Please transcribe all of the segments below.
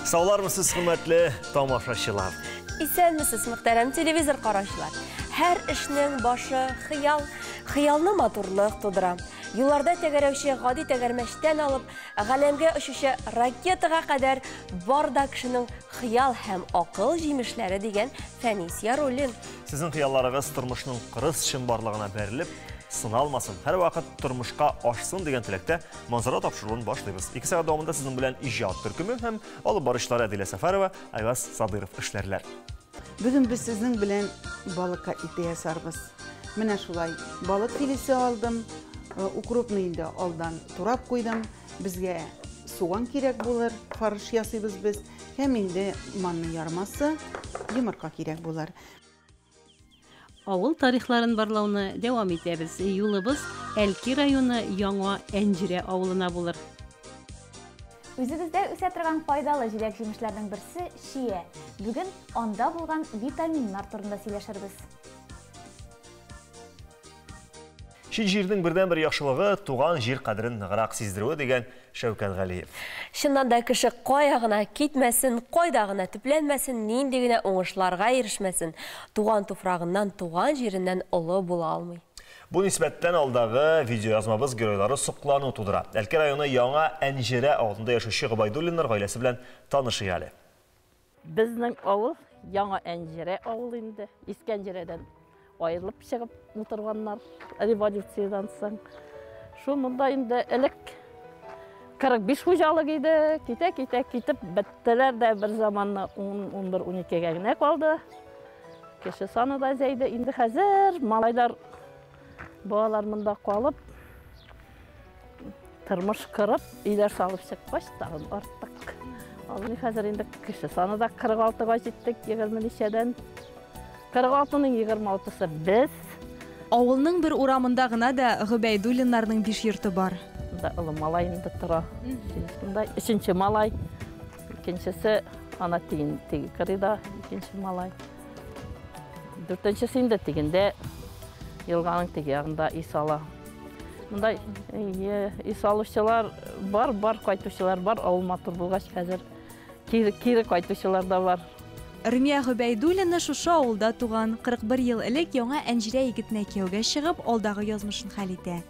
Саулармысыз, хөрмәтле тамашачылар. Исәнмесез, мөхтәрәм телевизор караучылар. Һәр эшнең башы хыял, хыялны матурлык тудыра. Юлларда тәгәрәүче гади тәгәрмәчтән алып, галәмгә очучы ракетага кадәр бар да кешенең хыял һәм акыл җимешләре дигән Фәнис Яруллин. Сезнең хыялларыгыз тормышның кырыс чынбарлыгына бәрелеп, сыналмасын, һәрвакыт тормышка ашсын дигән теләктә Манзара тапшыруын башлыйбыз. 2 сәгать дәвамында сезнең белән иҗат төркеме һәм алып баручылар Әдилә Сәфәрова, Айваз Садыров эшләрләр. Бүген без сезнең белән балык котлеты ясарбыз. Менә шулай балык филесе алдым, укропны инде алдан турап куйдым. Безгә суган кирәк булыр, фарш ясыйбыз без. Һәм инде манный ярмасы, йомырка кирәк булыр. Авыл тарихларын барлауны дәвам итәбез. Юлыбыз Әлки районы Яңа Әнҗерә авылына булыр. Үзебездә үсә торган файдалы җиләк-җимешләрнең берсе чия. Бүген анда булган витаминнар турында сөйләшербез. Чит җирнең бердәнбер яхшылыгы туган җир кадерен ныграк сиздерүе дигән Шәүкәт Галиев. Чыннан да кеше кая гына китмәсен, кайда гына төпләнмәсен, нинди генә уңышларга ирешмәсен, туган туфрагыннан, туган җиреннән олы була алмый. Бу нисбәттән алдагы видеоязмабыз геройлары соклану тудыра. Әлки районы Яңа Әнҗерә авылында яшәүче Гобәйдуллиннар гаиләсе белән танышыйк әле. Безнең авыл Яңа Әнҗерә авылы инде. Иске Әнҗерәдән аерылып чыгып утырганнар революциядән соң. Шул монда инде элек 45 хуҗалык иде, китә-китә китеп беттеләр дә бер заманны 10, 11, 12-гә генә калды. Кеше саны да азайды. Инде хәзер малайлар, балалар монда калып, тормыш кырып, өйләр салып чыккач, тагын арттык. Алны хәзер инде кеше саны да 46-га җиттек, егерме ничәдән. 46-ның 26-сы без. Авылның бер урамында гына да Гобәйдуллиннарның 5 йорты бар. Монда олы малай инде тора. Монда өченче малай, икенчесе ана тиен теге кырыйда, икенче малай. Дүртенчесе инде тегендә, елганың теге ягында өй сала. Монда өй салучылар бар, бар кайтучылар бар, авыл матур булгач хәзер кире кайтучылар да бар. Румия Гобәйдуллина шушы авылда туган. 41 ел элек Яңа Әнҗерә егетенә кияүгә чыгып, алдагы язмышын хәл итә.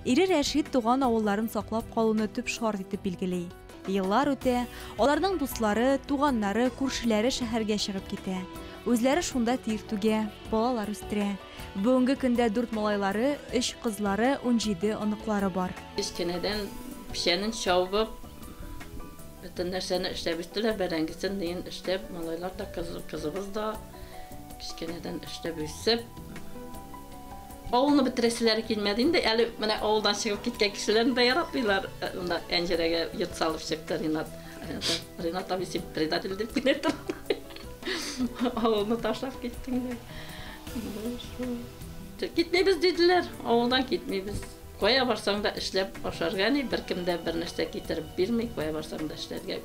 Ире Рәшид туган авылларын саклап калуны төп шарт итеп билгели. Еллар үтә, аларның дуслары, туганнары, күршеләре шәһәргә чыгып китә. Үзләре шунда тир түгә, балалар үстерә. Бүгенге көндә 4 малайлары, 3 кызлары, 17 оныклары бар. Кечкенәдән печәнен чабып, бөтен нәрсәне эшләп үстеләр, бәрәңгесен неен эшләп, малайлар да, кызыбыз да кечкенәдән эшләп үсеп. Авылны бетерәселәре килмәде инде, әле менә авылдан чыгып киткән кешеләрне дә яратмыйлар. Монда Әнҗерәгә йорт салып чыкты Ринат. Ринат абый син предатель дип кенә тора. Авылны ташлап киттең дип. Китмибез диделәр, авылдан китмибез. Кая барсаң да эшләп ашарга ни, беркем дә бер нәрсә китереп бирми, кая барсаң да эшләргә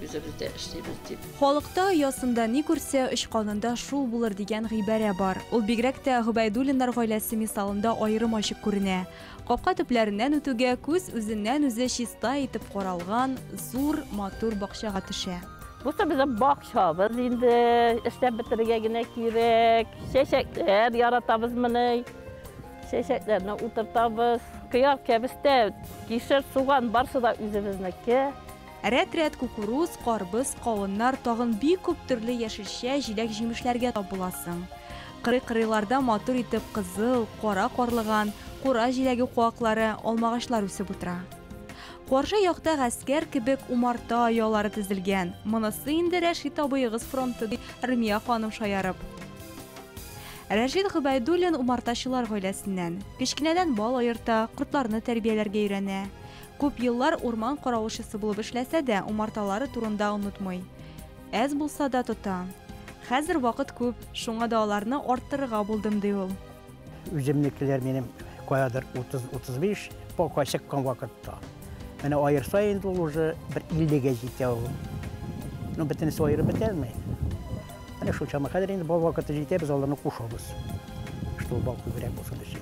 үзебездә эшлибез дип. Халыкта оясында ни күрсә, очканында шул булыр дигән гыйбарә бар. Ул бигрәк тә Гобәйдуллиннар гаиләсе мисалында аерым ачык күренә. Капка төпләреннән үтүгә күз үзеннән үзе чиста итеп каралган зур, матур бакчага төшә. Бусы безнең бакчабыз инде, эшләп бетерергә генә кирәк. Чәчәкләр яратабыз моны. Чәчәкләрне утыртабыз. Кыяр, кәбестә, кишер, суган барсы да үзебезнеке. Рәт-рәт кукуруз, карбыз, кавыннар, тагын бик күп төрле яшелчә, җиләк-җимешләргә тап буласың. Кырый-кырыйларда матур итеп кызыл, кара карлыган, кура җиләге куаклары, алмагачлар үсеп утыра. Каршы якта гаскәр кебек умарта оялары тезелгән. Монысы инде Рәшит абыегыз фронты, ди Румия ханым шаярып. Рәшит Гобәйдуллин умартачылар гаиләсеннән. Кечкенәдән бал аерта, кортларны тәрбияләргә өйрәнә. Күп еллар урман каравылчысы булып эшләсә дә, умарталары турында онытмый. Әз булса да тота. Хәзер вакыт күп, шуңа да аларны арттырырга булдым, ди ул. Үземнекеләр минем каядыр 30-35 пока чыккан вакытта. Менә аерса инде ул уже бер иллегә җитә ул. Ну, бөтенесе аерып бетә алмый. Менә шул чама хәзер инде бал вакыты җитә, без аларны кушабыз. Что бал күбрәк булсын өчен.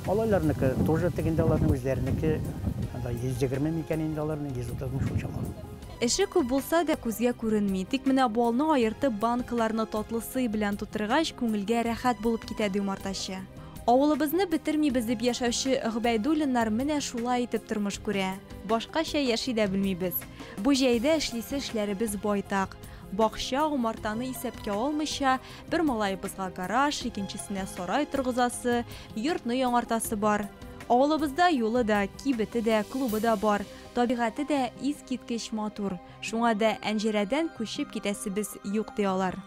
Малайларныкы тоже тегендә аларның үзләренеке, анда 120 микән инде аларның, 130 шул чама. Эше күп булса да күзгә күренми. Тик менә балны аертып банкаларны татлы сый белән тутыргач, күңелгә рәхәт булып китә, ди умартачы. Авылыбызны бетермибез дип яшәүче Гобәйдуллиннар менә шулай итеп тормыш күрә. Башкача яши дә белмибез. Бу җәйдә эшлисе эшләребез байтак. Бакча, умартаны исәпкә алмыйча, бер малаебызга гараж, икенчесенә сарай торгызасы, йортны яңартасы бар. Авылыбызда юлы да, кибете дә, клубы да бар. Табигате дә искиткеч матур. Шуңа да Әнҗерәдән күчеп китәсебез юк, ди алар.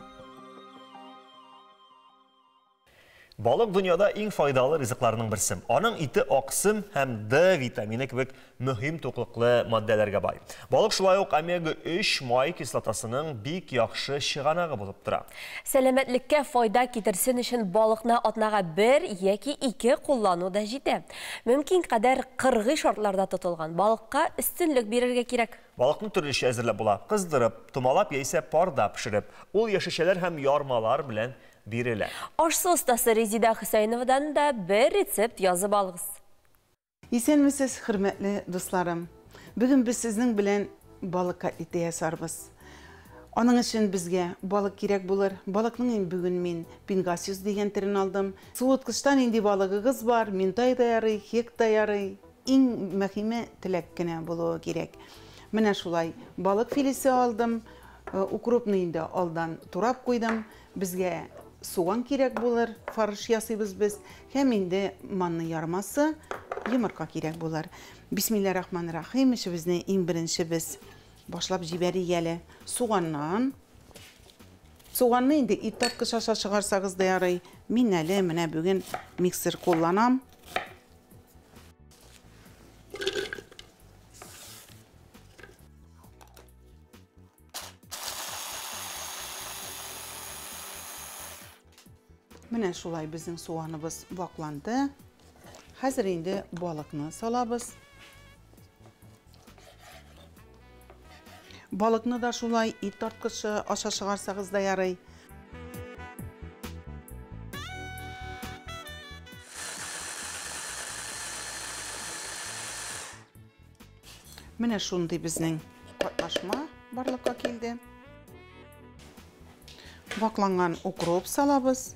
Балык дөньяда иң файдалы ризыкларның берсе. Аның ите аксым һәм Д витамины кебек мөһим туклыклы матдәләргә бай. Балык шулай ук омега-3 май кислотасының бик яхшы чыганагы булып тора. Сәламәтлеккә файда китерсен өчен балыкны атнага 1 яки 2 куллану да җитә. Мөмкин кадәр кыргый шартларда тотылган балыкка өстенлек бирергә кирәк. Балыкны төрлечә әзерләп була. Кыздырып, томалап яисә парда пешереп. Ул яшелчәләр һәм ярмалар белән бирелә. Аш-су остасы Резида Хөсәеновадан да бер рецепт язып алыгыз. Исәнмесез, хөрмәтле дусларым. Бүген без сезнең белән балык котлеты ясарбыз. Аның өчен безгә балык кирәк булыр. Балыкның инде бүген мин пингасиус дигән төрен алдым. Суыткычта нинди балыгыгыз бар, минтай да ярый, хек та ярый. Иң мөһиме теләк кенә булуы кирәк. Менә шулай балык филесе алдым. Укропны инде алдан турап куйдым. Безгә суган кирәк булыр, фарш ясыйбыз без. Һәм инде манны ярмасы, йомырка кирәк булыр. Бисмиллахир-рахманир-рахим. Эшебезне иң беренче без башлап җибәрик әле суганнан. Суганны инде ит тарткыч аша чыгарсагыз да ярый. Мин әле менә бүген миксер кулланам. Менә шулай безнең суганыбыз вакланды. Хәзер инде балыкны салабыз. Балыкны да шулай ит тарткычы аша чыгарсагыз да ярый. Менә шундый безнең катнашма барлыкка килде. Вакланган укроп салабыз.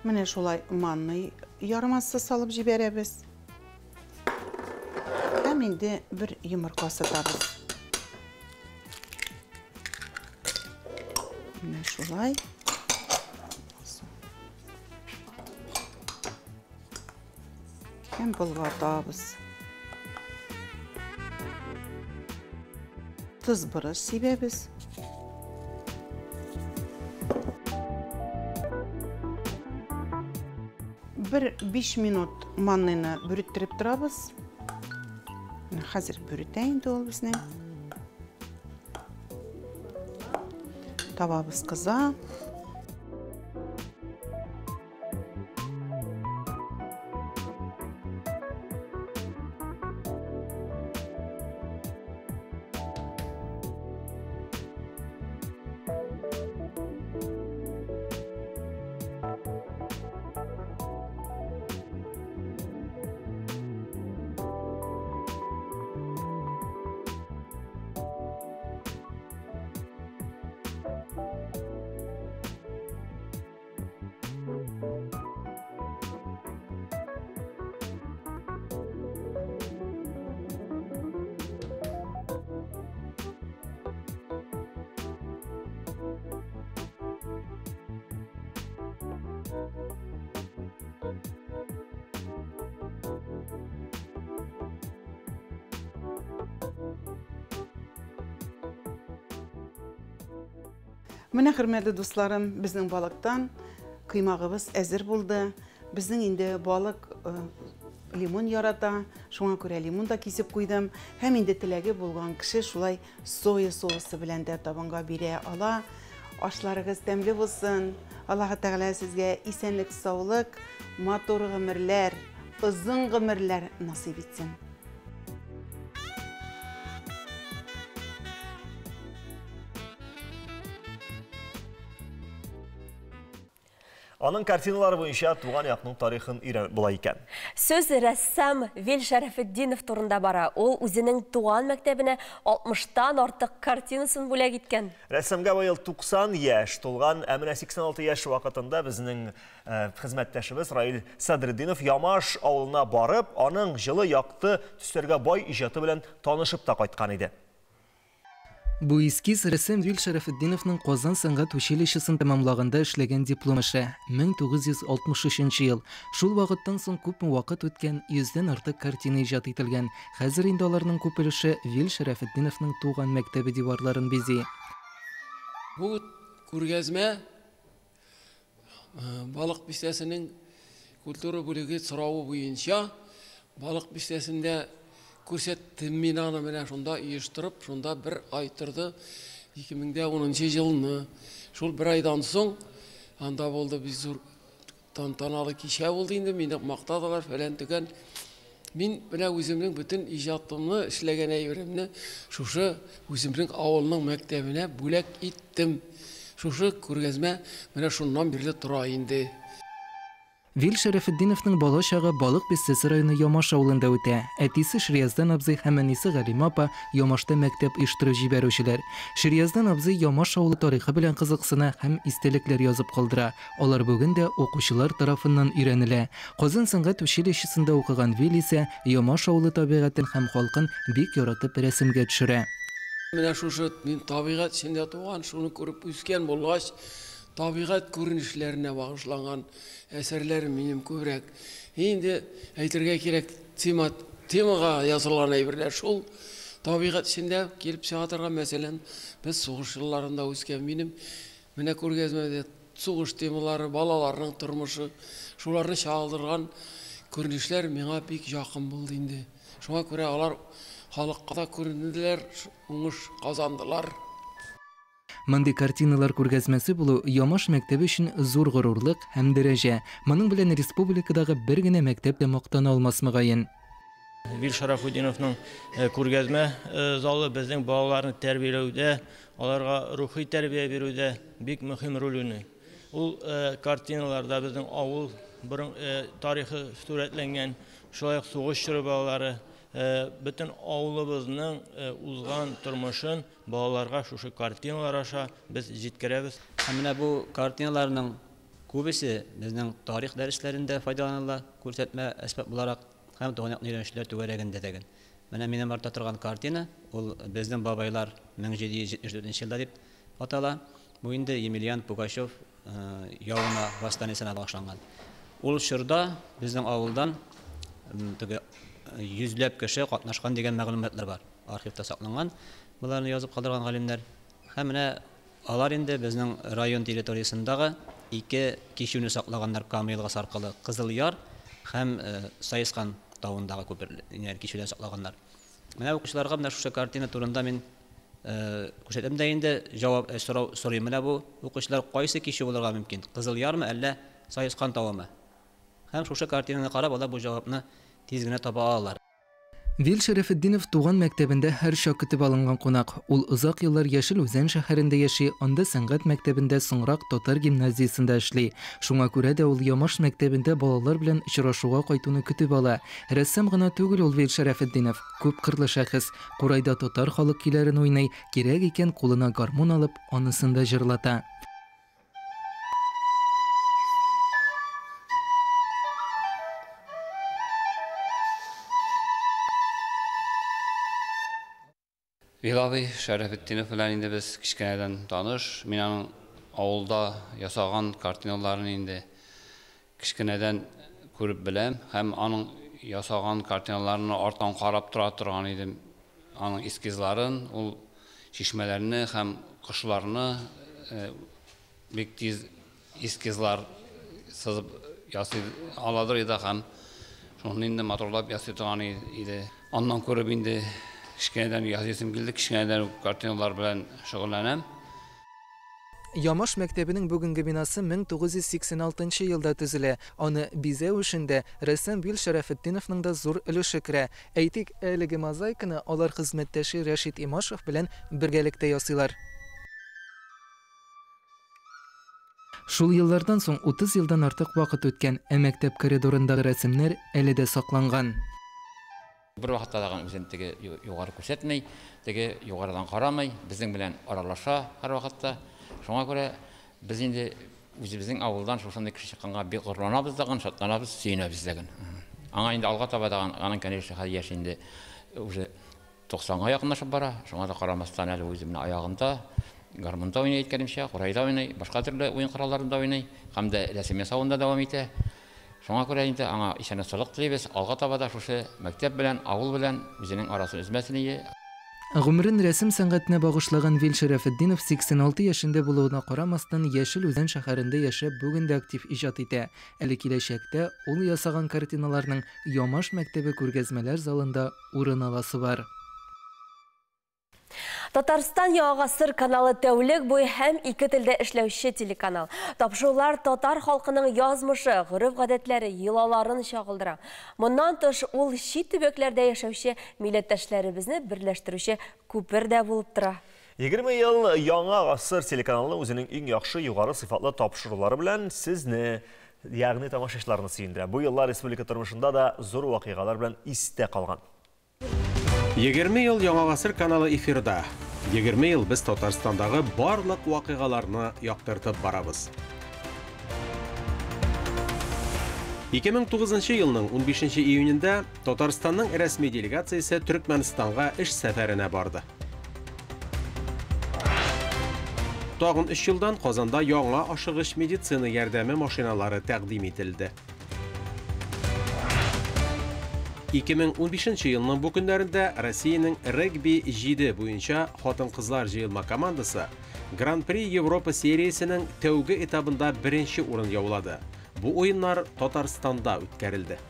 Менә шулай манный ярмасы салып җибәрәбез. Һәм инде бер йомырка сытабыз. Менә шулай. Һәм болгатабыз. Тоз борыч сибәбез. Бер 5 минут манныйны бүриттереп торабыз. Хәзер бүритә инде ул безнең. Табабыз кыза. Менә, хөрмәтле дусларым, безнең балыктан кыймагыбыз әзер булды. Безнең инде балык лимон ярата, шуңа күрә лимон да кисеп куйдым. Һәм инде теләге булган кеше шулай соя соусы белән дә табынга бирә ала. Ашларыгыз тәмле булсын. Аллаһы Тәгалә сезгә исәнлек, саулык, матур гомерләр, озын гомерләр насыйп итсен. Аның картиналары буенча туган якның тарихын өйрәнеп була икән. Сүз рәссам Вил Шәрәфетдинов турында бара. Ул үзенең туган мәктәбенә 60-тан артык картинасын бүләк иткән. Рәссамга быел 90 яшь тулган, ә менә 86 яшь вакытында безнең хезмәттәшебез Раил Садретдинов Ямаш авылына барып, аның җылы, якты төсләргә бай иҗаты белән танышып та кайткан иде. Бу эскиз рәссам Вил Шәрәфетдиновның Казан сәнгать училищесын тәмамлаганда эшләгән диплом эше. 1963 ел. Шул вакыттан соң күпме вакыт үткән, йөздән артык картина иҗат ителгән. Хәзер инде аларның күп өлеше Вил Шәрәфетдиновның туган мәктәбе диварларын бизи. Бу күргәзмә Балык бистәсенең культура бүлеге соравы буенча Балык бистәсендә күрсәттем мин аны, менә шунда оештырып, шунда бер ай торды, 2010 елны. Шул бер айдан соң анда булды бик зур тантаналы кичә булды инде, мине мактадылар, фәлән төгән. Мин менә үземнең бөтен иҗатымны, эшләгән әйберемне шушы үземнең авылның мәктәбенә бүләк иттем. Шушы күргәзмә менә шуннан бирле тора инде. Вил Шәрәфетдиновның бала чагы Балык Бистәсе районы Ямаш авылында үтә. Әтисе Ширияздан абзый һәм әнисе Галимә апа Ямашта мәктәп оештырып җибәрүчеләр. Ширияздан абзый Ямаш авылы тарихы белән кызыксына һәм истәлекләр язып калдыра. Алар бүген дә укучылар тарафыннан өйрәнелә. Казан сәнгать училищесында укыган Вил исә Ямаш авылы табигатен һәм халкын бик яратып рәсемгә төшерә. Менә шушы мин табигать эчендә туган, шуны күреп үскән булгач, табигать күренешләренә багышланган әсәрләрем минем күбрәк. Инде әйтергә кирәк, тема, темага язылган әйберләр шул табигать эчендә килеп чыга торган, мәсәлән, без сугыш елларында үскән минем менә күргәзмәдә сугыш темалары, балаларның тормышы, шуларны чагылдырган күренешләр миңа бик якын булды инде. Шуңа күрә алар халыкка да күренделәр, уңыш казандылар. Мондый картиналар күргәзмәсе булу Ямаш мәктәбе өчен зур горурлык һәм дәрәҗә. Моның белән республикадагы бер генә мәктәп тә мактана алмас мөгаен. Вил Шарафутдиновның күргәзмә залы безнең балаларны тәрбияләүдә, аларга рухи тәрбия бирүдә бик мөһим роль уйный. Ул картиналарда безнең авыл борын тарихы сурәтләнгән, шулай ук сугыш чоры балалары, бөтен авылыбызның узган тормышын балаларга шушы картиналар аша без җиткерәбез. Һәм менә бу картиналарның күбесе безнең тарих дәресләрендә файдаланыла, күрсәтмә әсбап буларак һәм туган якны өйрәнүчеләр түгәрәгендә дә. Менә минем артта торган картина, ул безнең бабайлар 1774 елда дип атала. Бу инде Емельян Пугачев явына восстаниесенә багышланган. Ул чорда безнең авылдан теге йөзләп кеше катнашкан дигән мәгълүматлар бар. Архивта сакланган. Буларны язып калдырган галимнәр. Һәм менә алар инде безнең район территориясендәге ике кичүне саклаганнар Кама елгасы аркылы Кызыл Яр һәм Саескан тавындагы күперләр кичүдән саклаганнар. Менә укучыларга менә шушы картина турында мин күрсәтәм дә инде җавап сорау сорыйм. Менә бу укучылар кайсы кичү булырга мөмкин? Кызыл Ярмы, әллә Саескан тавымы? Һәм шушы картинаны карап, алар бу җавапны тиз генә таба алалар. Вил Шәрәфетдинов туган мәктәбендә һәрчак көтеп алынган кунак. Ул озак еллар Яшел Үзән шәһәрендә яши, анда сәнгать мәктәбендә, соңрак татар гимназиясендә эшли. Шуңа күрә дә ул Ямаш мәктәбендә балалар белән очрашуга кайтуны көтеп ала. Рәссам гына түгел ул Вил Шәрәфетдинов, күп кырлы шәхес. Курайда татар халык көйләрен уйный, кирәк икән кулына гармун алып, анысын да җырлата. Вил абый Шәрәфетдинов белән инде без кечкенәдән таныш. Мин аның авылда ясаган картиналарын инде кечкенәдән күреп беләм һәм аның ясаган картиналарны арттан карап тора торган идем. Аның эскизларын, ул чишмәләрне һәм кошларны бик тиз эскизлар сызып ясый аладыр иде һәм шуны инде матурлап ясый торган иде. Аннан күреп инде кечкенәдән ясыйсым килде, кечкенәдән үк картиналар белән шөгыльләнәм. Ямаш мәктәбенең бүгенге бинасы 1986 елда төзелә. Аны бизәү эшендә рәссам Вил Шәрәфетдиновның да зур өлеше керә. Әйтик, әлеге мозаиканы алар хезмәттәше Рәшит Имашев белән бергәлектә ясыйлар. Шул еллардан соң 30 елдан артык вакыт үткән, ә мәктәп коридорындагы рәсемнәр әле дә сакланган. Бер вакытта да үзен теге югары күрсәтмей, теге югарыдан карамый, безнең белән аралаша һәрвакытта. Шуңа күрә без инде үзебезнең авылдан шушындый кеше чыкканга бик горурланабыз дагын, шатланабыз, сөенәбез дагын. Аңа инде алга таба дагын, аның, конечно, хәзер яше инде уже 90-га якынлашып бара. Шуңа да карамастан әле үзе менә аягында, гармунда уйный, әйткәнемчә, курайда уйный, башка төрле уен коралларында уйный һәм дә рәсем ясавын да дәвам итә. Шуңа күрә инде аңа исәнлек-саулык телибез, алга таба да шушы мәктәп белән, авыл белән үзенең арасын өзмәсен ие. Гомерен рәсем сәнгатенә багышлаган Вил Шәрәфетдинов 86 яшендә булуына карамастан, Яшел Үзән шәһәрендә яшәп, бүген дә актив иҗат итә. Әле киләчәктә ул ясаган картиналарның Ямаш мәктәбе күргәзмәләр залында урын аласы бар. Татарстан Яңа гасыр каналы тәүлек буе һәм ике телдә эшләүче телеканал. Тапшырулар татар халкының язмышы, гореф-гадәтләре, йолаларын чагылдыра. Моннан тыш, ул чит төбәкләрдә яшәүче милләттәшләребезне берләштерүче күпер дә булып тора. 20 ел Яңа гасыр телеканалы үзенең иң яхшы югары сыйфатлы тапшырулары белән сезне, ягъни тамашачыларны сөендерә. Бу еллар республика тормышында да зур вакыйгалар белән истә калган. 20 ел Яңа гасыр каналы эфирда. 20 ел без Татарстандагы барлык вакыйгаларны яктыртып барабыз. 2009 елның 15 июнендә Татарстанның рәсми делегациясе Төркмәнстанга эш сәфәренә барды. Тагын 3 елдан Казанда яңа ашыгыч медицина ярдәме машиналары тәкъдим ителде. 2015 елның бу көннәрендә Россиянең регби 7 буенча хатын-кызлар җыелма командасы Гран-при Европа сериясенең тәүге этабында беренче урын яулады. Бу уеннар Татарстанда үткәрелде.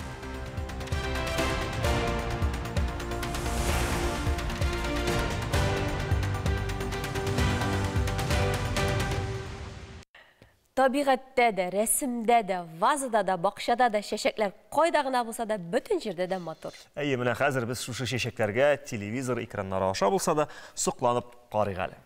Табигатьтә дә, рәсемдә дә, вазада да, бакчада да чәчәкләр кайда гына булса да, бөтен җирдә дә матур. Әйе, менә хәзер без шушы чәчәкләргә телевизор экраннары аша булса да сокланып карыйк әле.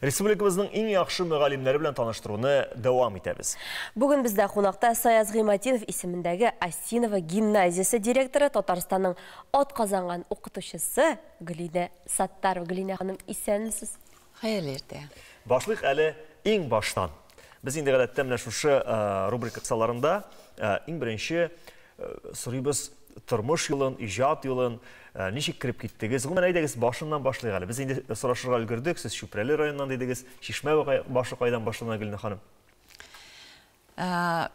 Республикабызның иң яхшы мөгаллимнәре белән таныштыруны дәвам итәбез. Бүген бездә кунакта Саяз Гыйматдинов исемендәге Осиново гимназиясе директоры, Татарстанның атказанган укытучысы Гөлинә Саттарова. Гөлинә ханым, исәнмесез? Хәерле иртә. Башлыйк әле иң баштан. Без инде гадәттә менә шушы рубрика кысаларында иң беренче сорыйбыз тормыш юлын, иҗат юлын, ничек кереп киттегез? Гомумән, әйдәгез, башыннан башлыйк әле. Без инде сорашырга өлгердек, сез Чүпрәле районыннан дидегез. Чишмә башы кайдан башлана, Гөлинә ханым?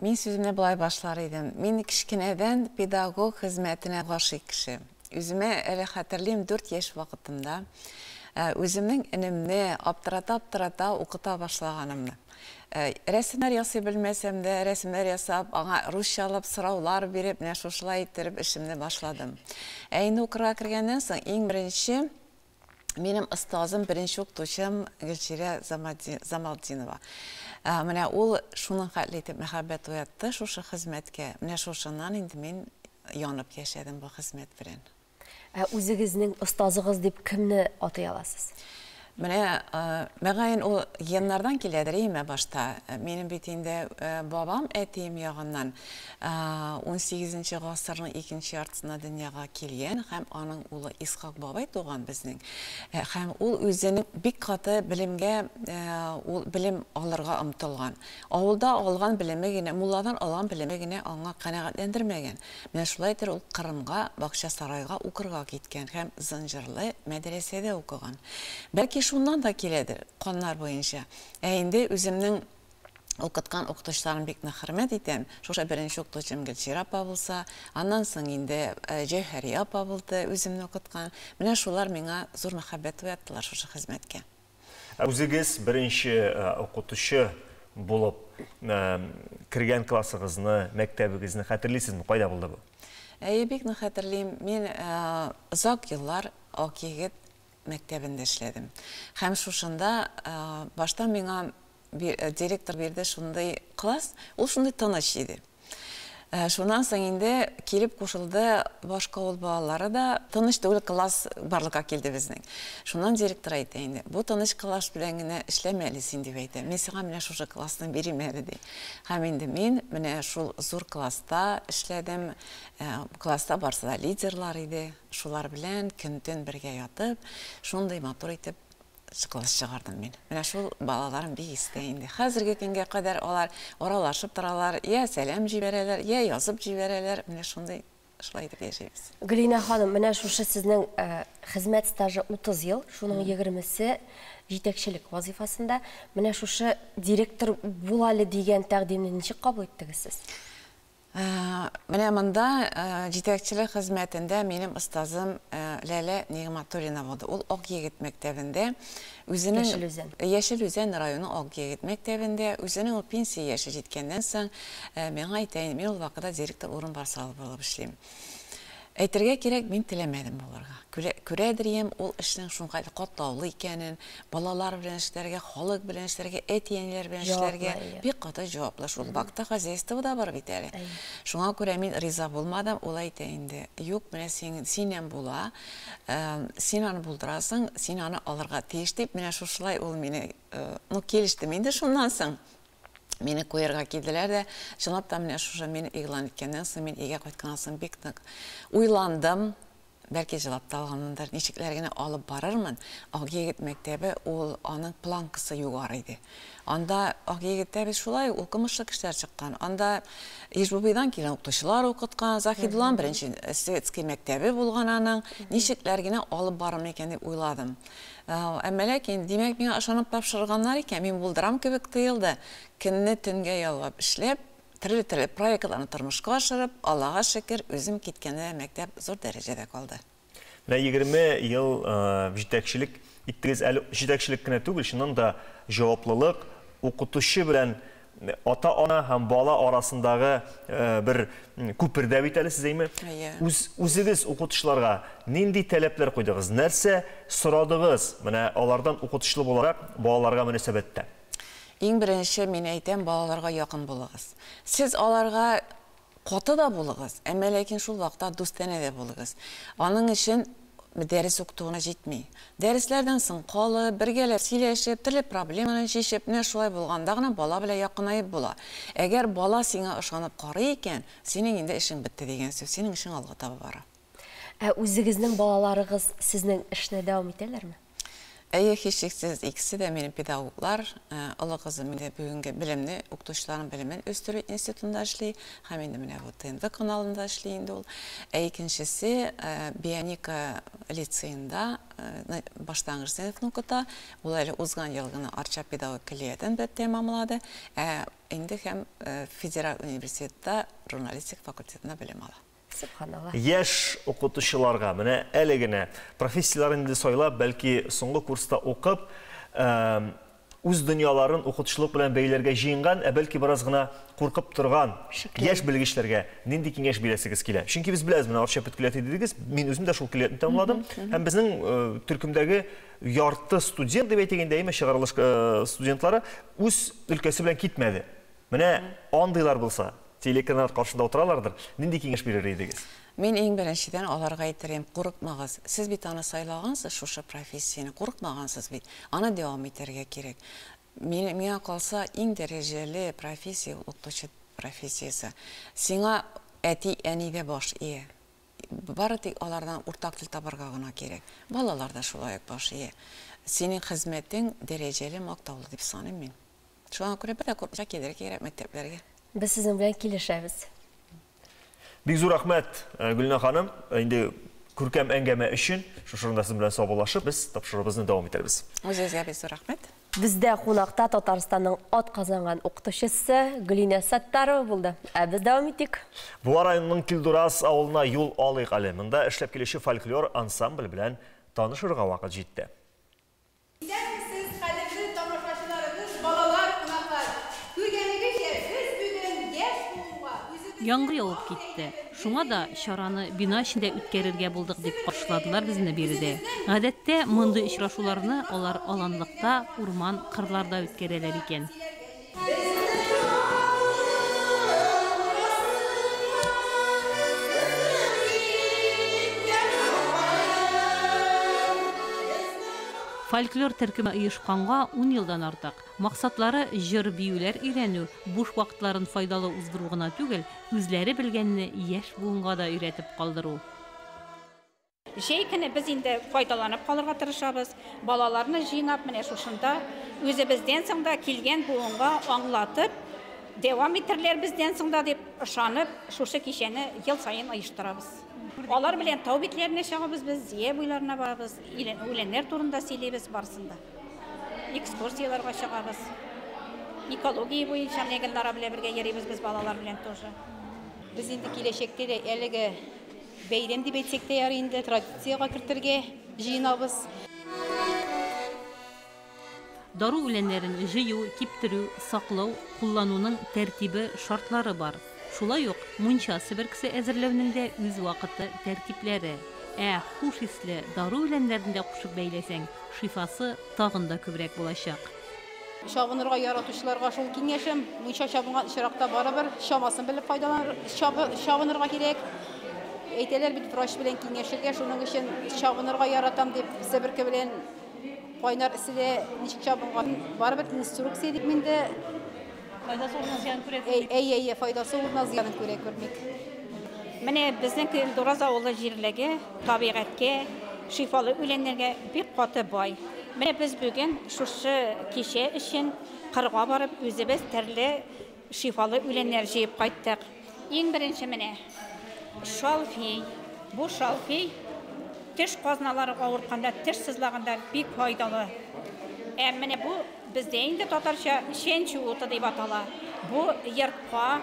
Мин сүземне болай башлар идем. Мин кечкенәдән педагог хезмәтенә гашыйк кеше. Үземә әле хәтерлим, 4 яшь вакытымда үземнең энемне аптырата-аптырата укыта башлаганымны. Рәсемнәр ясый белмәсәм дә, рәсемнәр ясап, аңа русчалап сораулар биреп, менә шушылай иттереп эшемне башладым. Ә инде укырга кергәннән соң, иң беренче минем остазым, беренче укытучым Гөлчирә Замалтдинова. Менә ул шуның хәтле итеп мәхәббәт уятты шушы хезмәткә. Менә шушыннан инде мин янып яшәдем бу хезмәт белән. Ә үзегезнең остазыгыз дип кемне атый аласыз? Менә, мөгаен, ул геннардан киләдер, име башта. Минем бит инде бабам әтием ягыннан 18 гасырның икенче яртысында дөньяга килгән һәм аның улы Исхак бабай туган безнең. Һәм ул үзенең бик каты белемгә, ул белем алырга омтылган. Авылда алган белеме генә, мулладан алган белеме генә аңа канәгатьләндермәгән. Менә шулай итеп ул Кырымга, Бакчасарайга укырга киткән һәм Зынҗырлы мәдрәсәдә укыган. Бәлки шуннан да киләдер, каннар буенча. Ә инде үземнең укыткан укытучыларым бик нык хөрмәт итәм. Шушы беренче укытучым Гөлчирә апа булса, аннан соң инде Җәүһәрия апа булды, үземне укыткан. Менә шулар миңа зур мәхәббәт уяттылар шушы хезмәткә. Үзегез беренче укытучы булып кергән классыгызны, мәктәбегезне хәтерлисезме? Кайда булды бу? Әйе, бик нык хәтерлим. Мин озак еллар Акъегет мәктәбендә эшләдем. Һәм шушында башта миңа директор бирде шундый класс, ул шундый тыныч иде. Шуннан соң инде килеп кушылды башка авыл балалары да, тыныч түгел класс барлыкка килде безнең. Шуннан директор әйтә инде, бу тыныч класс белән генә эшләмә әле син, дип әйтә. Мин сиңа менә шушы классны бирим әле, ди. Һәм инде мин менә шул зур класста эшләдем. Класста барысы да лидерлар иде. Шулар белән көн-төн бергә ятып, шундый матур итеп класс чыгардым мин. Менә шул балаларым бик истә инде. Хәзерге көнгә кадәр алар аралашып торалар, я сәлам җибәрәләр, я язып җибәрәләр. Менә шундый, шулай итеп яшибез. Гөлинә ханым, менә шушы сезнең хезмәт стажы 30 ел, шуның 20-се җитәкчелек вазыйфасында. Менә шушы директор бул әле дигән тәкъдимне ничек кабул иттегез сез? Менә монда җитәкчелек хезмәтендә минем остазым Ләлә Нигъмәтуллина булды. Ул Акъегет мәктәбендә үзенең Яшел Үзән. Яшел Үзән районы Акъегет мәктәбендә үзенең ул пенсия яше җиткәннән соң миңа әйтә инде, мин ул вакытта директор урынбасары булып эшлим. Әйтергә кирәк, мин теләмәдем булырга. Күрәдер идем ул эшнең шуңа катлаулы икәнен, балалар белән эшләргә, халык белән эшләргә, әти-әниләр белән эшләргә бик каты җаваплы. Шул вакытта хозяйство да бар бит әле. Шуңа күрә мин риза булмадым, ул әйтә инде, юк, менә синнән була, син аны булдырасың, син аны алырга тиеш дип, менә шушылай ул мине, ну, килештем инде шуннан соң. Мине куярга килделәр дә, чынлап та менә шушы мине игълан иткәннән соң, мин өйгә кайтканнан соң бик нык уйландым, бәлки җылап та алганмындыр, ничекләр генә алып барырмын. Акъегет мәктәбе ул аның планкасы югары иде. Анда Акъегеттә бит шулай укымышлы кешеләр чыккан. Анда Ижбубыйдан килгән укытучылар укыткан, Заһидулланың беренче светский мәктәбе булган аның. Ничекләр генә алып барырмын икән дип уйладым. Әмма ләкин, димәк, миңа ышанып тапшырганнар икән, мин булдырам кебек тоелды. Көнне төнгә ялгап эшләп, төрле-төрле проектларны тормышка ашырып, Аллага шөкер, үзем киткәндә мәктәп зур дәрәҗәдә калды. Менә 20 ел җитәкчелек иттегез, әле җитәкчелек кенә түгел, чыннан да җаваплылык, укытучы белән ата-ана һәм бала арасындагы бер күпердә бит әле сез, әйме? Үзегез укытучыларга нинди таләпләр куйдыгыз, нәрсә сорадыгыз? Менә алардан укытучылы буларак балаларга мөнәсәбәттә. Иң беренче мин әйтәм, балаларга якын булыгыз. Сез аларга каты да булыгыз, әмма ләкин шул вакытта дустанә дә булыгыз. Аның өчен дәрес укытуына җитми. Дәресләрдән соң калып, бергәләп сөйләшеп, төрле проблеманы чишеп, менә шулай булганда гына бала белән якынаеп була. Әгәр бала сиңа ышанып карый икән, синең инде эшең бетте дигән сүз, синең эшең алга таба бара. Ә үзегезнең балаларыгыз сезнең эшне дәвам итәләрме? Әйе, һичшиксез, икесе дә минем педагоглар. Олы кызым инде бүгенге белемне, укытучыларның белемен үстерү институтында эшли, һәм инде менә бу ТНВ каналында эшли инде ул. Ә икенчесе Бионика лицейында башлангыч сыйныфны укыта. Ул әле узган ел гына Арча педагогик көллиятен бер тәмамлады. Ә инде һәм Федераль университетта журналистика факультетында белем ала. Субханалла. Яшь укытучыларга менә әле генә профессияләрен инде сайлап, бәлки соңгы курста укып, үз дөньяларын укытучылык белән бәйләргә җыенган, ә бәлки бераз гына куркып торган яшь белгечләргә нинди киңәш бирәсегез килә? Чөнки без беләбез, менә Арча педкөллияте дидегез, мин үзем дә шул көллиятне тәмамладым. Һәм безнең төркемдәге ярты студент дип әйтик инде, әйме, чыгарылыш студентлары үз өлкәсе белән китмәде. Менә андыйлар булса, телеканал каршында утыралардыр, нинди киңәш бирер идегез? Мин иң беренчедән аларга әйтер идем, курыкмагыз. Сез бит аны сайлагансыз, шушы профессияне, курыкмагансыз бит. Аны дәвам итәргә кирәк. Миңа калса, иң дәрәҗәле профессия ул укытучы профессиясе. Сиңа әти-әни дә баш ия. Бары тик алардан уртак тел табарга гына кирәк. Балалар да шулай ук баш ия. Синең хезмәтең дәрәҗәле, мактаулы дип саныйм мин. Шуңа күрә бер дә курыкмыйча килергә кирәк мәктәпләргә. Без сезнең белән килешәбез. Бик зур рәхмәт, Гөлнә ханым. Инде күркәм әңгәмә өчен шушы урында сезнең белән саубуллашып, без тапшыруыбызны дәвам итәрбез. Үзегезгә бик зур рәхмәт. Бездә кунакта Татарстанның ат казанган укытучысы Гөлинә Саттарова булды. Ә без дәвам итик. Буа районының Килдураз авылына юл алыйк әле. Монда эшләп килүче фольклор ансамбль белән танышырга вакыт җитте. Исәнмесез, хәерле Яңгыр явып китте. Шуңа да чараны бина эчендә үткәрергә булдык, дип каршыладылар безне биредә. Гадәттә, мондый очрашуларны алар аланлыкта, урман, кырларда үткәрәләр икән. Фольклор төркеме оешканга ун елдан артык. Максатлары җыр-биюләр өйрәнү, буш вакытларын файдалы уздыру гына түгел, үзләре белгәнне яшь буынга да өйрәтеп калдыру. Җәй көне без инде файдаланып калырга тырышабыз, балаларны җыйнап, менә шушында үзебездән соң да килгән буынга аңлатып, дәвам итерләр бездән соң да дип ышанып, шушы кичәне ел саен оештырабыз. Алар белән тау битләренә чыгабыз без, Зөя буйларына барабыз, үләннәр турында сөйлибез барысын да. Экскурсияләргә чыгабыз. Экология буенча менә Гөлнара белән бергә йөрибез без балалар белән тоже. Без инде киләчәктә дә әлеге бәйрәм дип әйтсәк тә ярый инде, традициягә кертергә җыенабыз. Дару үләннәрен җыю, киптерү, саклау, куллануның тәртибе, шартлары бар. Шулай ук мунча себеркесе әзерләүнең дә үз вакыты, тәртипләре. Ә хуш исле дару үләннәрен дә кушып бәйләсәң, шифасы тагын да күбрәк булачак. Чабынырга яратучыларга шул киңәшем, мунча чабынган очракта барыбер чамасын белеп файдаланыр, чабынырга кирәк. Әйтәләр бит, врач белән киңәшергә, шуның өчен чабынырга яратам дип, себерке белән кайнар эсседә ничек чабынган, барыбер инструкция дип инде. Файдасы урынына зыян күрә күрмик. Әй, әй, файдасы урынына зыянын күрә күрмик. Менә безнең Көлдураз авылы җирлеге табигатькә, шифалы үләннәргә бик каты бай. Менә без бүген шушы кичә өчен кырга барып үзебез төрле шифалы үләннәр җыеп кайттык. Иң беренче менә шалфей. Бу шалфей теш казналары авыртканда, теш сызлаганда бик файдалы. Ә менә бу бездә инде татарча чәнчү уты дип атала. Бу йортка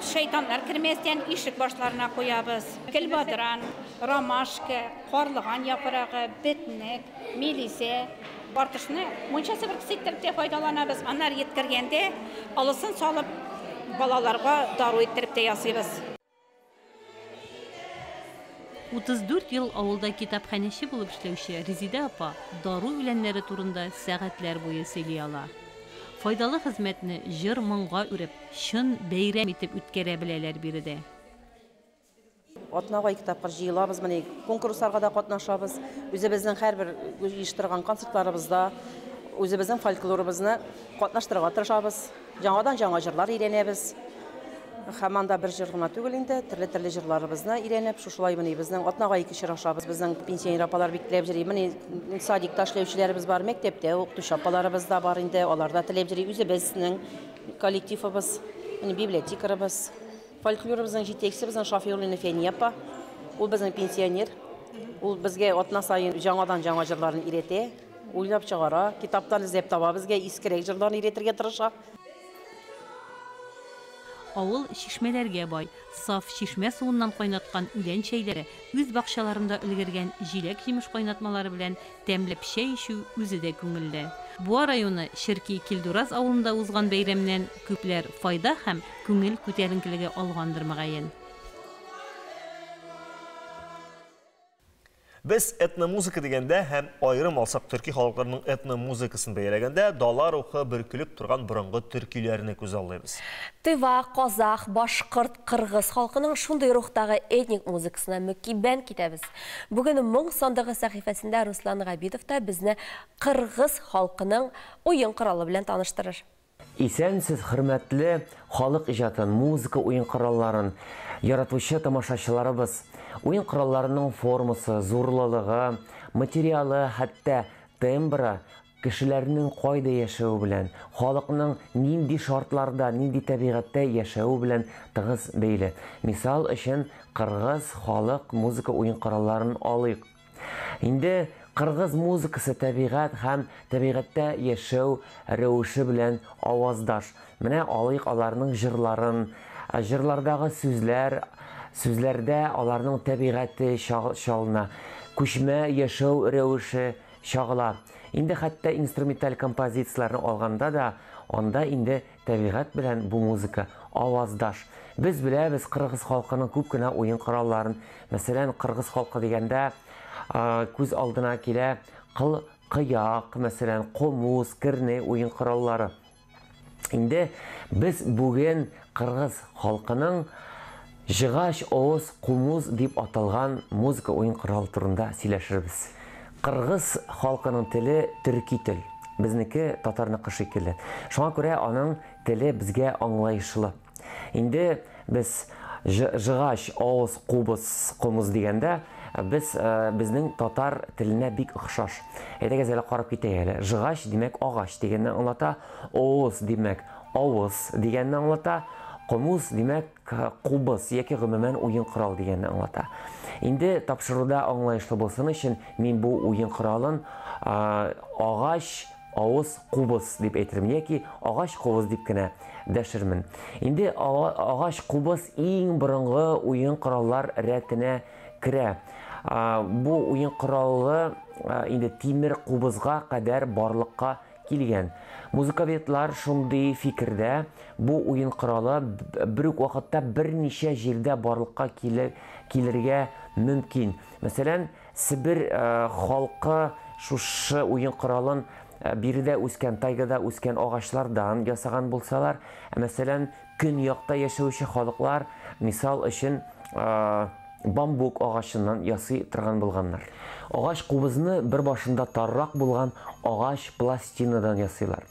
шайтаннар кермәстән ишек башларына куябыз. Гөлбадран, ромашка, карлыган яфрагы, бетнек, мелисә. Бартышны мунча себеркесе иттереп тә файдаланабыз. Аннары йиткергәндә алысын салып балаларга дару иттереп тә ясыйбыз. 34 ел авылда китапханәче булып эшләүче Резидә апа дару үләннәре турында сәгатьләр буе сөйли ала. Файдалы хезмәтне җыр-моңга үреп, чын бәйрәм итеп үткәрә беләләр биредә. Атнага ике тапкыр җыелабыз, менә конкурсларга да катнашабыз. Үзебезнең һәрбер оештырган концертларыбызда үзебезнең фольклорыбызны катнаштырырга тырышабыз. Яңадан-яңа җырлар өйрәнәбез. Һәм анда бер җыр гына түгел инде, төрле-төрле җырларыбызны өйрәнеп, шушылай менә безнең атнага ике очрашабыз. Безнең пенсионер апалар бик теләп йөри. Менә садикта эшләүчеләребез бар, мәктәптә укытучы апаларыбыз да бар инде, алар да теләп йөри. Үзебезнең коллективыбыз, менә библиотекарыбыз, фольклорыбызның җитәкчесе безнең Шафиуллина Фәния апа. Ул безнең пенсионер. Ул безгә атна саен яңадан-яңа җырларын өйрәтә, уйлап чыгара, китаптан эзләп таба, безгә искерәк җырларын өйрәтергә тырыша. Авыл чишмәләргә бай. Саф чишмә суыннан кайнаткан үлән чәйләре, үз бакчаларында өлгергән җиләк-җимеш кайнатмалары белән тәмләп чәй эчү үзе дә күңелле. Буа районы Черки Килдураз авылында узган бәйрәмнән күпләр файда һәм күңел күтәренкелеге алгандыр мөгаен. Без этномузыка дигәндә һәм аерым алсак төрки халыкларының этномузыкасын бәяләгәндә дала рухы бөркелеп торган борынгы төркиләрне күзаллыйбыз. Тыва, казах, башкорт, кыргыз халкының шундый рухтагы этник музыкасына мөкиббән китәбез. Бүген Моң сандыгы сәхифәсендә Руслан Габидов та безне кыргыз халкының уен коралы белән таныштырыр. Исәнсез, хөрмәтле халык иҗатын, музыка уен коралларын яратучы тамашачыларыбыз. Уен коралларының формасы, зурлылыгы, материалы, хәтта тембры кешеләрнең кайда яшәве белән, халыкның нинди шартларда, нинди табигатьтә яшәве белән тыгыз бәйле. Мисал өчен, кыргыз халык музыка уен коралларын алыйк. Инде кыргыз музыкасы табигать һәм табигатьтә яшәү рәвеше белән аваздаш. Менә алыйк аларның җырларын, җырлардагы сүзләр, сүзләрдә аларның табигате чагылына, күчмә яшәү рәвеше чагыла. Инде хәтта инструменталь композицияләрне алганда да, анда инде табигать белән бу музыка аваздаш. Без беләбез кыргыз халкының күп кенә уен коралларын. Мәсәлән, кыргыз халкы дигәндә күз алдына килә кыл кыяк, мәсәлән, комуз, керне уен кораллары. Инде без бүген кыргыз халкының Жыгач, оос, кумуз дип аталган музыка уен коралы турында сөйләшербез. Кыргыз халкының теле төрки тел. Безнеке татарныкы шикелле. Шуңа күрә аның теле безгә аңлаешлы. Инде без жыгач, авыз, кубыз, комыз дигәндә, без безнең татар теленә бик охшаш. Әйдәгез әле карап китәйек әле. Жыгач, димәк, агач дигәнне аңлата, оос, димәк, авыз дигәнне аңлата, комуз, димәк, кубыз яки гомумән уен корал дигәнне аңлата. Инде тапшыруда аңлаешлы булсын өчен мин бу уен коралын агач авыз кубыз дип әйтермен яки агач кубыз дип кенә дәшермен. Инде агач кубыз иң борынгы уен кораллар рәтенә керә. Бу уен коралы инде тимер кубызга кадәр барлыкка килгән. Музыковедлар шундый фикердә, бу уен коралы бер үк вакытта берничә җирдә барлыкка килергә мөмкин. Мәсәлән, Себер халкы шушы уен коралын биредә үскән, тайгада үскән агачлардан ясаган булсалар, мәсәлән, көньякта яшәүче халыклар, мисал өчен, бамбук агачыннан ясый торган булганнар. Агач кубызны бер башында таррак булган агач пластинадан ясыйлар.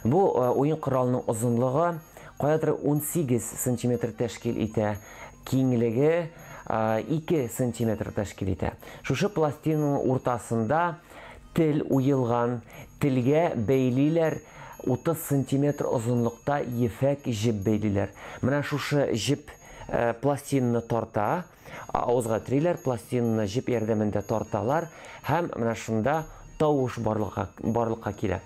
Бу уен коралының озынлыгы каядыр 18 сантиметр тәшкил итә, киңлеге 2 сантиметр тәшкил итә. Шушы пластинаның уртасында тел уелган, телгә бәйлиләр 30 сантиметр озынлыкта ефәк җеп бәйлиләр. Менә шушы җеп пластинаны тарта, авызга териләр, пластинаны җеп ярдәмендә тарталар һәм менә шунда тавыш барлыкка килә.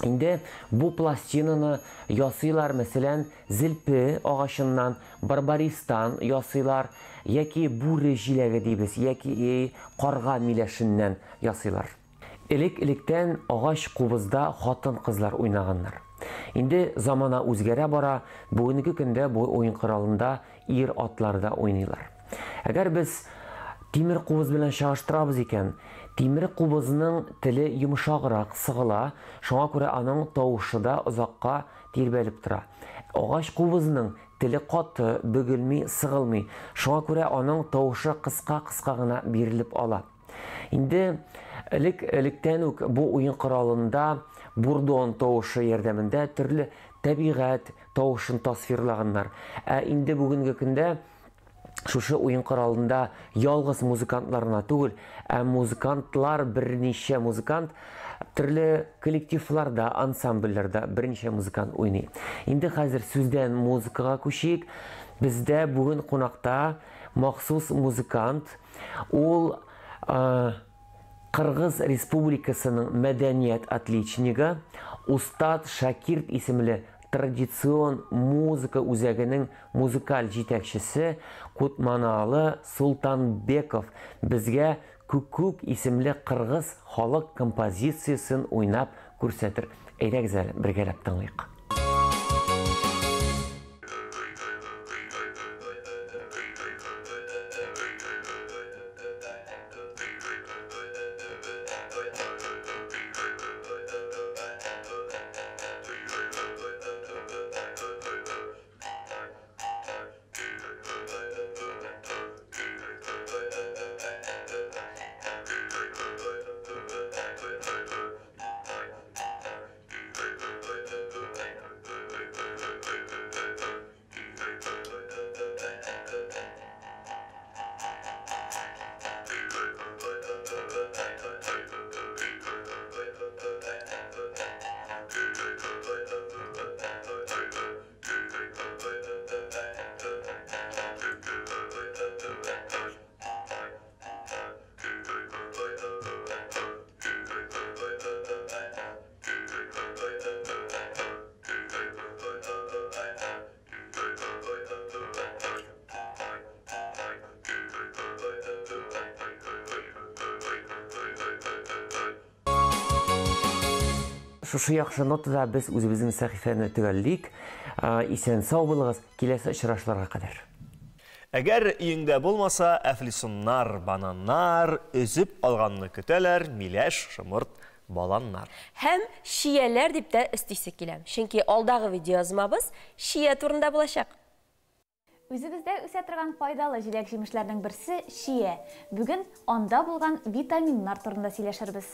Инде бу пластинаны ясыйлар, мәсәлән, зелпе агачыннан, барбаристан ясыйлар, яки бүре җиләге дибез, яки карга миләшеннән ясыйлар. Элек-электән агач кубызда хатын-кызлар уйнаганнар. Инде замана үзгәрә бара, бүгенге көндә бу уен коралында ир-атлар да уйныйлар. Әгәр без тимер кубыз белән чагыштырабыз икән, тимер кубызның теле йомшаграк сыгыла, шуңа күрә аның тавышы да озакка тирбәлеп тора. Агач кубызның теле каты, бөгелми, сыгылмый, шуңа күрә аның тавышы кыска-кыска гына бирелеп ала. Инде элек-электән үк бу уен коралында бурдон тавышы ярдәмендә төрле табигать тавышын тасвирлаганнар. Ә инде бүгенге көндә шушы уен коралында ялгыз музыкантлар гына түгел, ә музыкантлар, берничә музыкант төрле коллективларда, ансамбльләрдә берничә музыкант уйный. Инде хәзер сүздән музыкага күчик. Бездә бүген кунакта махсус музыкант. Ул Кыргыз Республикасының мәдәният отличнигы, Устат Шакирт исемле традицион музыка үзәгенең музыкаль җитәкчесе Кутманалы Султанбеков безгә Күкүк исемле кыргыз халык композициясен уйнап күрсәтер. Әйдәгез әле, бергәләп тыңлыйк. Шушы яхшы нотада без үзебезнең сәхифәне төгәллик. Исән-сау булыгыз, киләсе очрашуларга кадәр. Әгәр өеңдә булмаса, әфлисуннар, бананнар, өзеп алганны көтәләр, миләш, шомырт, баланнар. Һәм чияләр дип тә өстисе килә. Чөнки алдагы видеоязмабыз чия турында булачак. Үзебездә үсә торган файдалы җиләк-җимешләрнең берсе, чия. Бүген анда булган витаминнар турында сөйләшербез.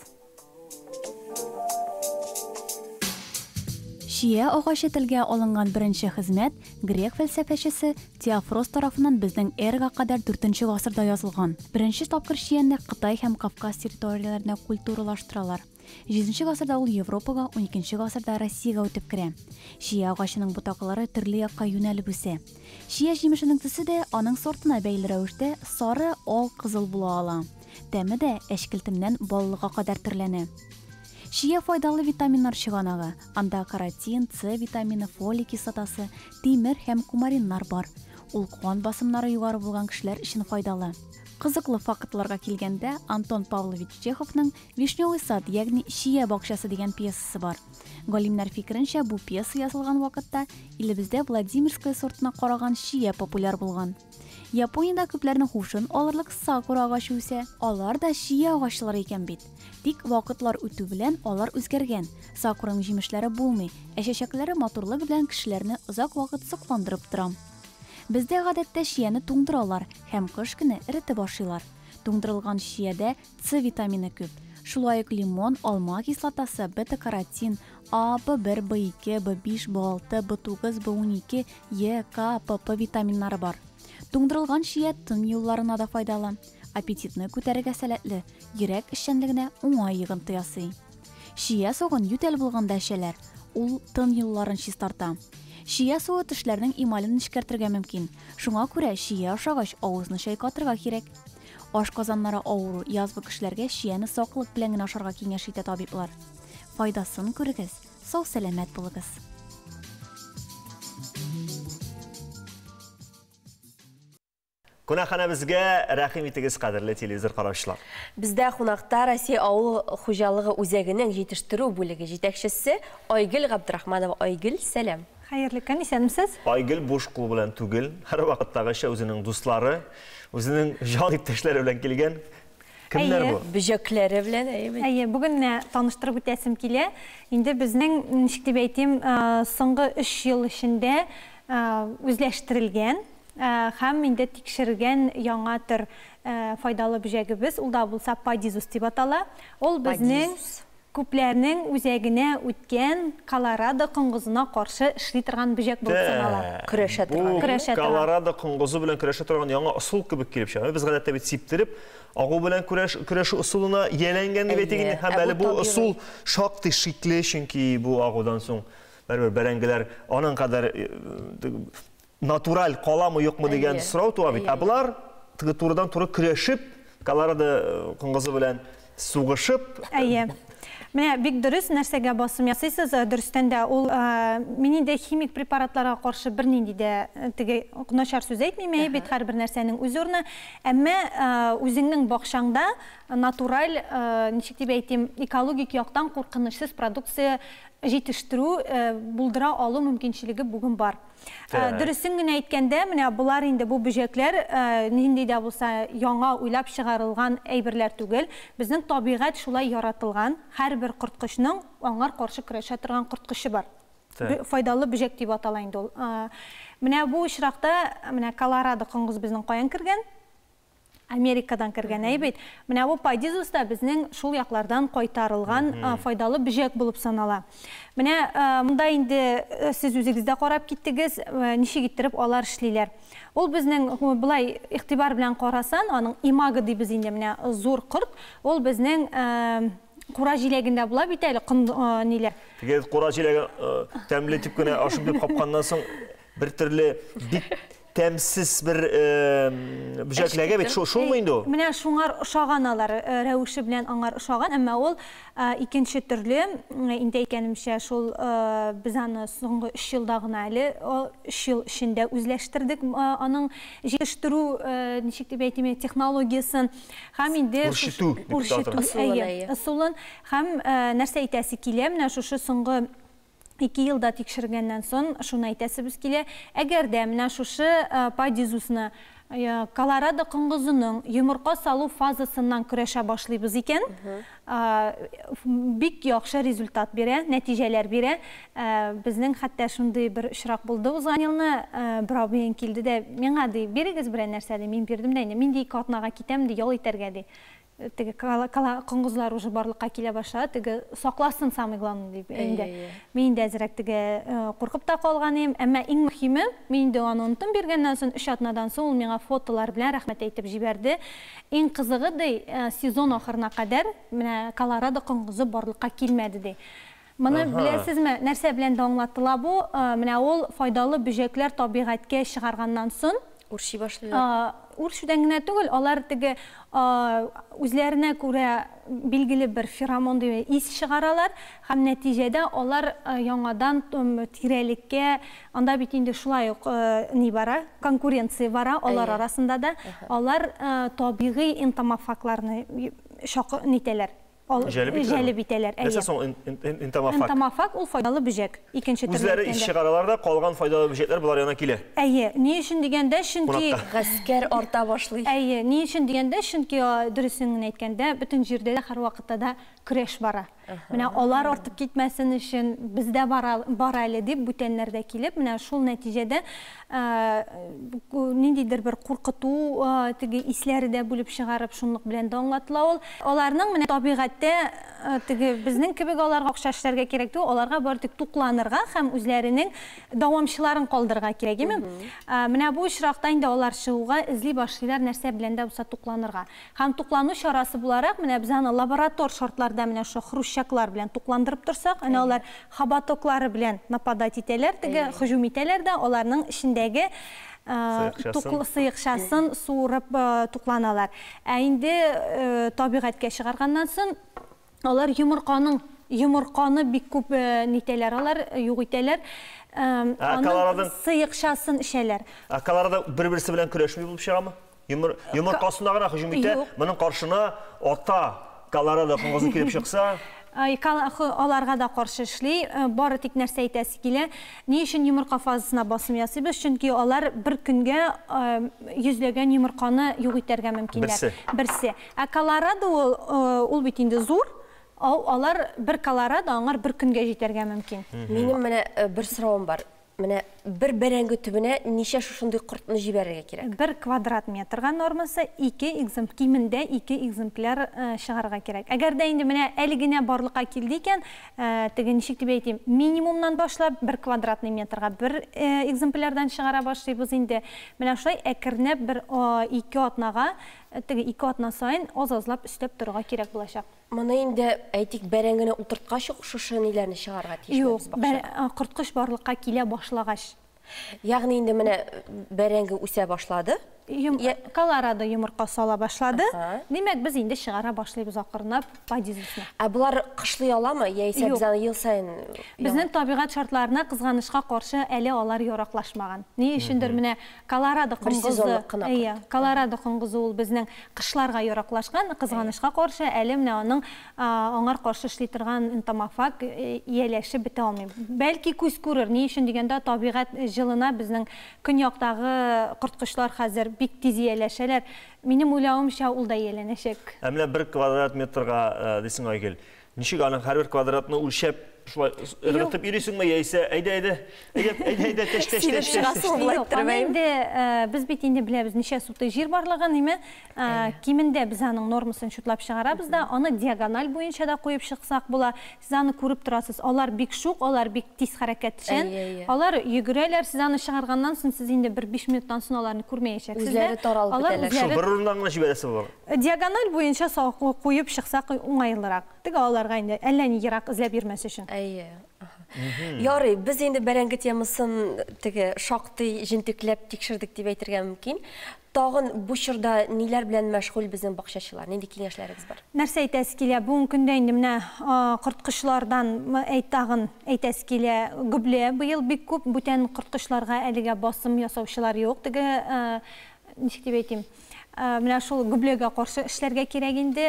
Чия агачы телгә алынган беренче хезмәт грек фәлсәфәчесе Теофрост тарафыннан безнең эрага кадәр дүртенче гасырда язылган. Беренче тапкыр чияне Кытай һәм Кавказ территорияләрендә культуралаштыралар. Җиденче гасырда ул Европага, уникенче гасырда Россиягә үтеп керә. Чия агачының ботаклары төрле якка юнәлеп үсә. Чия җимешенең төсе дә аның сортына бәйле рәвештә сары, ал, кызыл була ала. Тәме дә әчкелтемнән баллыга кадәр төрләнә. Чия файдалы витаминнар чыганагы. Анда каротин, С витамины, фолий кислотасы, тимер һәм кумариннар бар. Ул кан басымнары югары булган кешеләр өчен файдалы. Кызыклы фактларга килгәндә, Антон Павлович Чеховның Вишневый сад, ягъни Чия бакчасы дигән пьесасы бар. Галимнәр фикеренчә, бу пьеса язылган вакытта илебездә Владимирская сортына караган чия популяр булган. Япониядә күпләрнең һушын алырлык сакура агачы үсә. Алар да чия агачлары икән бит. Тик вакытлар үтү белән алар үзгәргән. Сакураның җимешләре булмый, ә чәчәкләре матурлыгы белән кешеләрне озак вакыт сокландырып тора. Бездә гадәттә чияне туңдыралар һәм кыш көне эретеп ашыйлар. Туңдырылган чиядә С витамины күп. Шулай ук лимон, алма кислотасы, бета-каротин, А, Б1, Б2, Б5, Б6, Б9, Б12, Е, К, ПП витаминнары бар. Туңдырылган чия тын юлларына да файдалы. Аппетитны күтәрергә сәләтле, йөрәк эшчәнлегенә уңай йогынты ясый. Чия согын ютәл булганда эчәләр, ул тын юлларын чистарта. Чия суы тешләрнең эмален нечкәртергә мөмкин. Шуңа күрә чия ашагач авызны чайкатырга кирәк. Ашказаннары авыру, язва кешеләргә чияне саклык белән генә ашарга киңәш итә табиблар. Файдасын күрегез, сау-сәламәт булыгыз! Кунакханәбезгә рәхим итегез, кадерле телевизор караучылар. Бездә кунакта Россия авыл хуҗалыгы үзәгенең җитештерү бүлеге җитәкчесе Айгөл Габдрахманова. Айгөл, сәлам. Хәерле көн, исәнмесез. Айгөл буш кул белән түгел, һәрвакыттагыча үзенең дуслары, үзенең җан иптәшләре белән килгән. Кемнәр бу? Бөҗәкләре белән, әйе бит. Әйе, бүген менә таныштырып үтәсем килә. Инде безнең, ничек дип әйтим, соңгы өч ел эчендә үзләштерелгән һәм инде тикшергән яңа төр файдалы бөҗәгебез, ул да булса падизус дип атала. Ул безнең Күпләрнең үзәгенә үткән колорадо коңгызына каршы эшли торган бөҗәк булып санала. Көрәшә торган. Бу Көрәшә торган. колорадо коңгызы белән көрәшә торган яңа ысул кебек килеп чыга. Без гадәттә бит сиптереп, агу белән көрәш, көрәшү ысулына ияләнгән дип әйтик инде. Әйе, Һәм ә әле бу бу табигый. ысул шактый шикле, чөнки бу агудан соң барыбер бәрәңгеләр аның кадәр натураль каламы юкмы дигән сорау туа бит. Ә болар теге турыдан-туры көрәшеп, колорадо коңгызы белән сугышып. Әйе. Менә бик дөрес нәрсәгә басым ясыйсыз. Дөрестән дә ул мин инде химик препаратларга каршы бернинди дә теге начар сүз әйтмим, әйе бит, һәрбер нәрсәнең үз урыны. Әмма үзеңнең бакчаңда натураль, ничек дип әйтим, экологик яктан куркынычсыз продукция җитештерү, булдыра алу мөмкинчелеге бүген бар. Дөресен генә әйткәндә, менә болар инде бу бөҗәкләр нинди дә булса яңа уйлап чыгарылган әйберләр түгел. Безнең табигать шулай яратылган, һәрбер корткычның аңар каршы көрәшә торган корткычы бар. Файдалы бөҗәк дип атала инде ул. Менә бу очракта, менә колорадо коңгыз безнең каян кергән? Америкадан кергән, әй бит. Менә бу падизус та безнең шул яклардан кайтарылган файдалы бөҗәк булып санала. Менә монда инде сез үзегез дә карап киттегез, ничек иттереп алар эшлиләр. Ул безнең болай игътибар белән карасан, аның имаго дибез инде, менә зур корт, ул безнең кура җиләгендә була бит әле, ниләр. Теге кура җиләге тәмле дип кенә ашып дип капканнан соң бер төрле бик тәмсез бер бөҗәкләгә бит, шулмы инде ул? Менә шуңар ошаган алар, рәвеше белән аңар ошаган, әмма ул икенче төрле, инде әйткәнемчә, шул без аны соңгы өч елда гына әле, өч ел эчендә үзләштердек аның җитештерү, ничек дип әйтим, технологиясен. Һәм инде Үрчетү дип үрчетү, атала. әйе, ысулын. Һәм нәрсә әйтәсе килә, менә шушы соңгы 2 елда тикшергәннән соң шуны әйтәсебез килә, әгәр дә менә шушы падизусны Колорадо коңгызының йомырка салу фазасыннан көрәшә башлыйбыз икән, бик яхшы результат бирә, нәтиҗәләр бирә. Безнең хәтта шундый бер очрак булды узган елны, бер абыем килде дә, миңа ди, бирегез берәр нәрсә ди, мин бирдем дә инде, мин ди 2 атнага китәм ди, ял итәргә ди. Теге коңгызлар уже барлыкка килә башлады, теге сакласын самый главный дип инде. Мин инде әзрәк теге куркып та калган идем, әмма иң мөһиме, мин инде аны оныттым биргәннән соң, 3 атнадан соң ул миңа фотолар белән рәхмәт әйтеп җибәрде. Иң кызыгы ди, сезон ахырына кадәр менә Колорадо коңгызы барлыкка килмәде ди. Моны беләсезме, нәрсә белән дә аңлатыла бу? Менә ул файдалы бөҗәкләр табигатькә чыгарганнан соң үрчи башлыйлар. Үрчүдән генә түгел, алар теге үзләренә күрә билгеле бер феромон дип ис чыгаралар һәм нәтиҗәдә алар яңадан тирәлеккә, анда бит инде шулай ук ни бара, конкуренция бара алар арасында да, алар табигый энтомофагларны нитәләр. Җәлеп итәләр. Нәрсә соң энтомофаг? Энтомофаг ул файдалы бөҗәк. Икенче төрле. Үзләре ис чыгаралар да, калган файдалы бөҗәкләр болар янына килә. Әйе, ни өчен дигәндә, чөнки гаскәр арта башлый. Әйе, ни өчен дигәндә, чөнки дөресен генә әйткәндә, бөтен җирдә дә һәрвакытта да көрәш бара. Менә алар артып китмәсен өчен бездә бар әле дип бүтәннәр дә килеп, менә шул нәтиҗәдә ниндидер бер куркыту теге исләре дә бүлеп чыгарып, шунлык белән дә аңлатыла ул. Аларның менә табигатьтә теге безнең кебек аларга акча эшләргә кирәк түгел, аларга бары тик тукланырга һәм үзләренең дәвамчыларын калдырырга кирәк, име? Менә бу очракта инде алар чыгуга эзли башлыйлар нәрсә белән дә булса тукланырга. Һәм туклану чарасы буларак, менә без аны лаборатор шартларда менә шул хрущаклар белән тукландырып торсак, әнә алар хоботоклары белән нападать итәләр, теге һөҗүм итәләр дә, аларның эчендәге сыекчасын суырып тукланалар. Ә инде табигатькә чыгарганнан соң, алар йомырканы бик күп нитәләр, алар юк итәләр. Аның сыекчасын эчәләр. Ә колорадо бер-берсе белән көрәшми булып чыгамы? Йомыркасына гына һөҗүм итә, моның каршына ата колорадо коңгызы килеп чыкса, аларга да каршы эшли, бары тик нәрсә әйтәсе килә. Ни өчен йомырка фазасына басым ясыйбыз? Чөнки алар бер көнгә йөзләгән йомырканы юк итәргә мөмкиннәр. Берсе. Ә колорадо ул бит инде зур, алар бер колорадо аңар бер көнгә җитәргә мөмкин. Минем менә бер соравым бар. Менә бер бәрәңге төбенә ничә шушындый кортны җибәрергә кирәк? 1 квадрат метрга нормасы 2 кимендә 2 экземпляр чыгарга кирәк. Әгәр дә инде менә әле генә барлыкка килде икән, теге ничек дип әйтим, минимумнан башлап 1 квадратный метрга 1 экземплярдан чыгара башлыйбыз инде. Менә шулай әкренләп бер 2 атнага, теге 2 атна саен аз-азлап өстәп торырга кирәк булачак. Моны инде әйтик, бәрәңгене утырткач ук шушы ниләрне чыгарга тиешбез бакчага. Юк, корткыч барлыкка килә башлагач. Ягъни инде менә бәрәңге үсә башлады. Колорадо йомырка сала башлады. Димәк, без инде чыгара башлыйбыз акрынлап падизусны. Ә булар кышлый аламы, яисә без аны ел саен? Безнең табигать шартларына кызганычка каршы әле алар яраклашмаган. Ни өчендер менә колорадо коңгызы, әйе, колорадо коңгызы ул безнең кышларга яраклашкан, кызганычка каршы әле менә аның аңар каршы эшли торган энтомофаг ияләшеп бетә алмый. Бәлки күз күрер, ни өчен дигәндә табигать җылына безнең көньяктагы корткычлар хәзер бик тиз ияләшәләр. Минем уйлавымча, ул да ияләнәчәк. Ә менә 1 квадрат метрга дисең, Айгөл. Ничек аның һәрбер квадратны үлчәп шулай ыргытып йөрисеңме, яисә әйдә, әйдә, әйдә, әйдә, әйдә, тәш, тәш, тәш, тәш. Юк, аны инде без бит инде беләбез ничә сутый җир барлыгын, име? Кимендә без аның нормасын чутлап чыгарабыз да, аны диагональ буенча да куеп чыксак була. Сез аны күреп торасыз. Алар бик шук, алар бик тиз хәрәкәтчән. Алар йөгерәләр. Сез аны чыгарганнан соң, сез инде бер 5 минуттан соң аларны күрмәячәксез. Үзләре таралып бетәләр. Шул бер урыннан гына җибәрәсе була. Диагональ буенча куеп чыксак уңайлырак. Теге аларга инде әллә ни ерак эзләп йөрмәс өчен. Әйе. Ярый, без инде бәрәңге темасын теге шактый җентекләп тикшердек дип әйтергә мөмкин. Тагын бу чорда ниләр белән мәшгуль безнең бакчачылар? Нинди киңәшләрегез бар? Нәрсә әйтәсе килә? Бүгенге көндә инде менә корткычлардан тагын әйтәсе килә. Гөблә быел бик күп, бүтән корткычларга әлегә басым ясаучылар юк. Теге ничек дип әйтим, менә шул гөбләгә каршы эшләргә кирәк инде.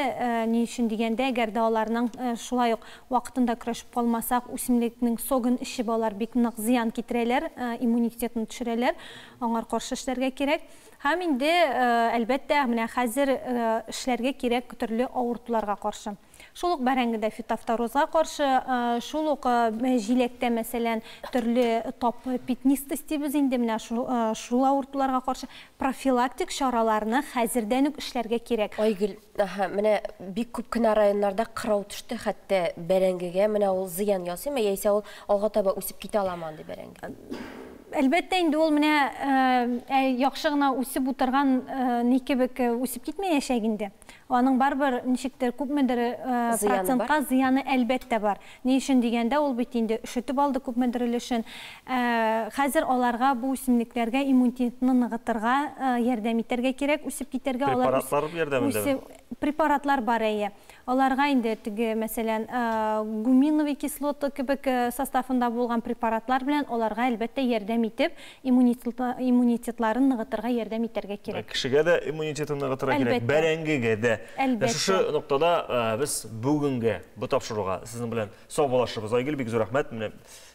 Ни өчен дигәндә, әгәр дә аларның шулай ук вакытында көрәшеп калмасак, үсемлекнең согын эчеп алар бик нык зыян китерәләр, иммунитетны төшерәләр. Аңар каршы эшләргә кирәк. Һәм инде, әлбәттә, менә хәзер эшләргә кирәк төрле авыртуларга каршы. Шул ук бәрәңгедә фитофторозга каршы, шул ук җиләктә, мәсәлән, төрле тап пятнистость дибез инде, менә шул авыртуларга каршы профилактик чараларны хәзердән үк эшләргә кирәк. Айгөл, аһа, менә бик күп кенә районнарда кырау төште, хәтта бәрәңгегә менә ул зыян ясыймы, яисә ул алга таба үсеп китә аламы андый бәрәңге? Әлбәттә инде ул менә яхшы гына үсеп утырган ни кебек үсеп китмәячәк инде. Аның барыбер ничектер күпмедер процентка зыяны әлбәттә бар. Ни өчен дигәндә, ул бит инде өшетеп алды күпмедер өлешен. Хәзер аларга бу үсемлекләргә иммунитетны ныгытырга ярдәм итәргә кирәк, үсеп китәргә. Препаратлар ярдәмендә? Препаратлар бар, әйе. Аларга инде теге, мәсәлән, гуминовый кислота кебек составында булган препаратлар белән аларга әлбәттә ярдәм итеп, иммунитетларын ныгытырга ярдәм итәргә кирәк. Кешегә дә иммунитетын ныгытырга кирәк, бәрәңгегә дә. Әлбәттә. Шушы ноктада без бүгенге бу тапшыруга сезнең белән сау булашырбыз. Айгөл, бик зур рәхмәт. Менә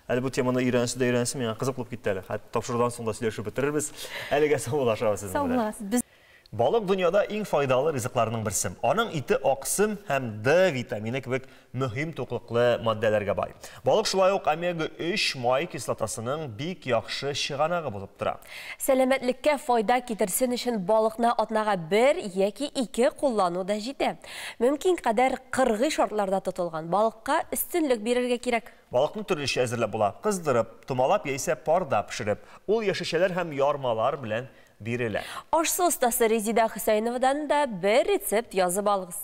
әле бу теманы өйрәнәсе дә өйрәнәсе, миңа кызык булып китте әле. Хәтта тапшырудан соң да сөйләшеп бетерербез. Әлегә сау булашабыз сезнең белән. Сау булыгыз. Балык дөньяда иң файдалы ризыкларның берсе. Аның ите аксым һәм Д витамины кебек мөһим туклыклы матдәләргә бай. Балык шулай ук омега-3 май кислотасының бик яхшы чыганагы булып тора. Сәламәтлеккә файда китерсен өчен балыкны атнага 1 яки 2 куллану да җитә. Мөмкин кадәр кыргый шартларда тотылган балыкка өстенлек бирергә кирәк. Балыкны төрлечә әзерләп була. Кыздырып, томалап яисә парда пешереп. Ул яшелчәләр һәм ярмалар белән бирелә. Аш-су остасы Резида Хөсәеновадан да бер рецепт язып алыгыз.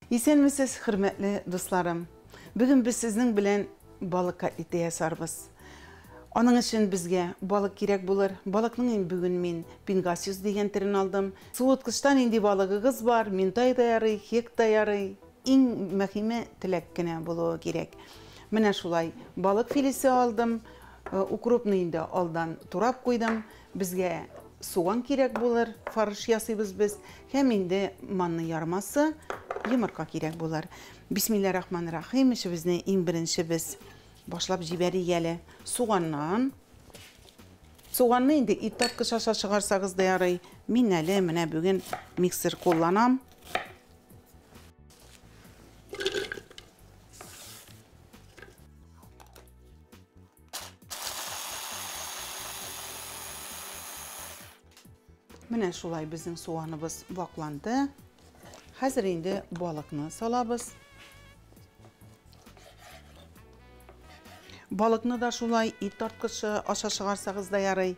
Исәнмесез, хөрмәтле дусларым. Бүген без сезнең белән балык котлеты ясарбыз. Аның өчен безгә балык кирәк булыр. Балыкның инде бүген мин пингасиус дигән төрен алдым. Суыткычта нинди балыгыгыз бар, минтай да ярый, хек та ярый. Иң мөһиме теләк кенә булуы кирәк. Менә шулай балык филесе алдым. Укропны инде алдан турап куйдым. Безгә суган кирәк булыр, фарш ясыйбыз без. Һәм инде манны ярмасы, йомырка кирәк булыр. Бисмиллахир-рахманир-рахим, эшебезне иң беренче без башлап җибәрик әле. Суганнан. Суганны инде ит тарткыч аша чыгарсагыз да ярый. Мин әле менә бүген миксер кулланам. Менә шулай безнең суганыбыз вакланды. Хәзер инде балыкны салабыз. Балыкны да шулай ит тарткычы аша чыгарсагыз да ярый.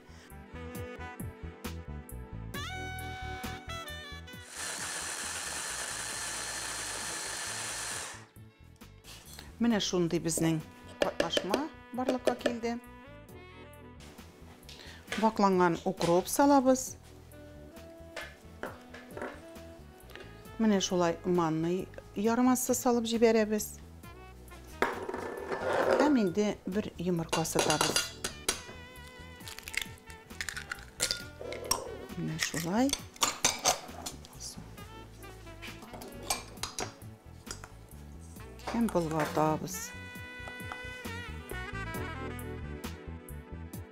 Менә шундый безнең катнашма барлыкка килде. Вакланган укроп салабыз. Менә шулай манный ярмасы салып җибәрәбез. Һәм инде бер йомырка сытабыз. Менә шулай. Һәм болгатабыз.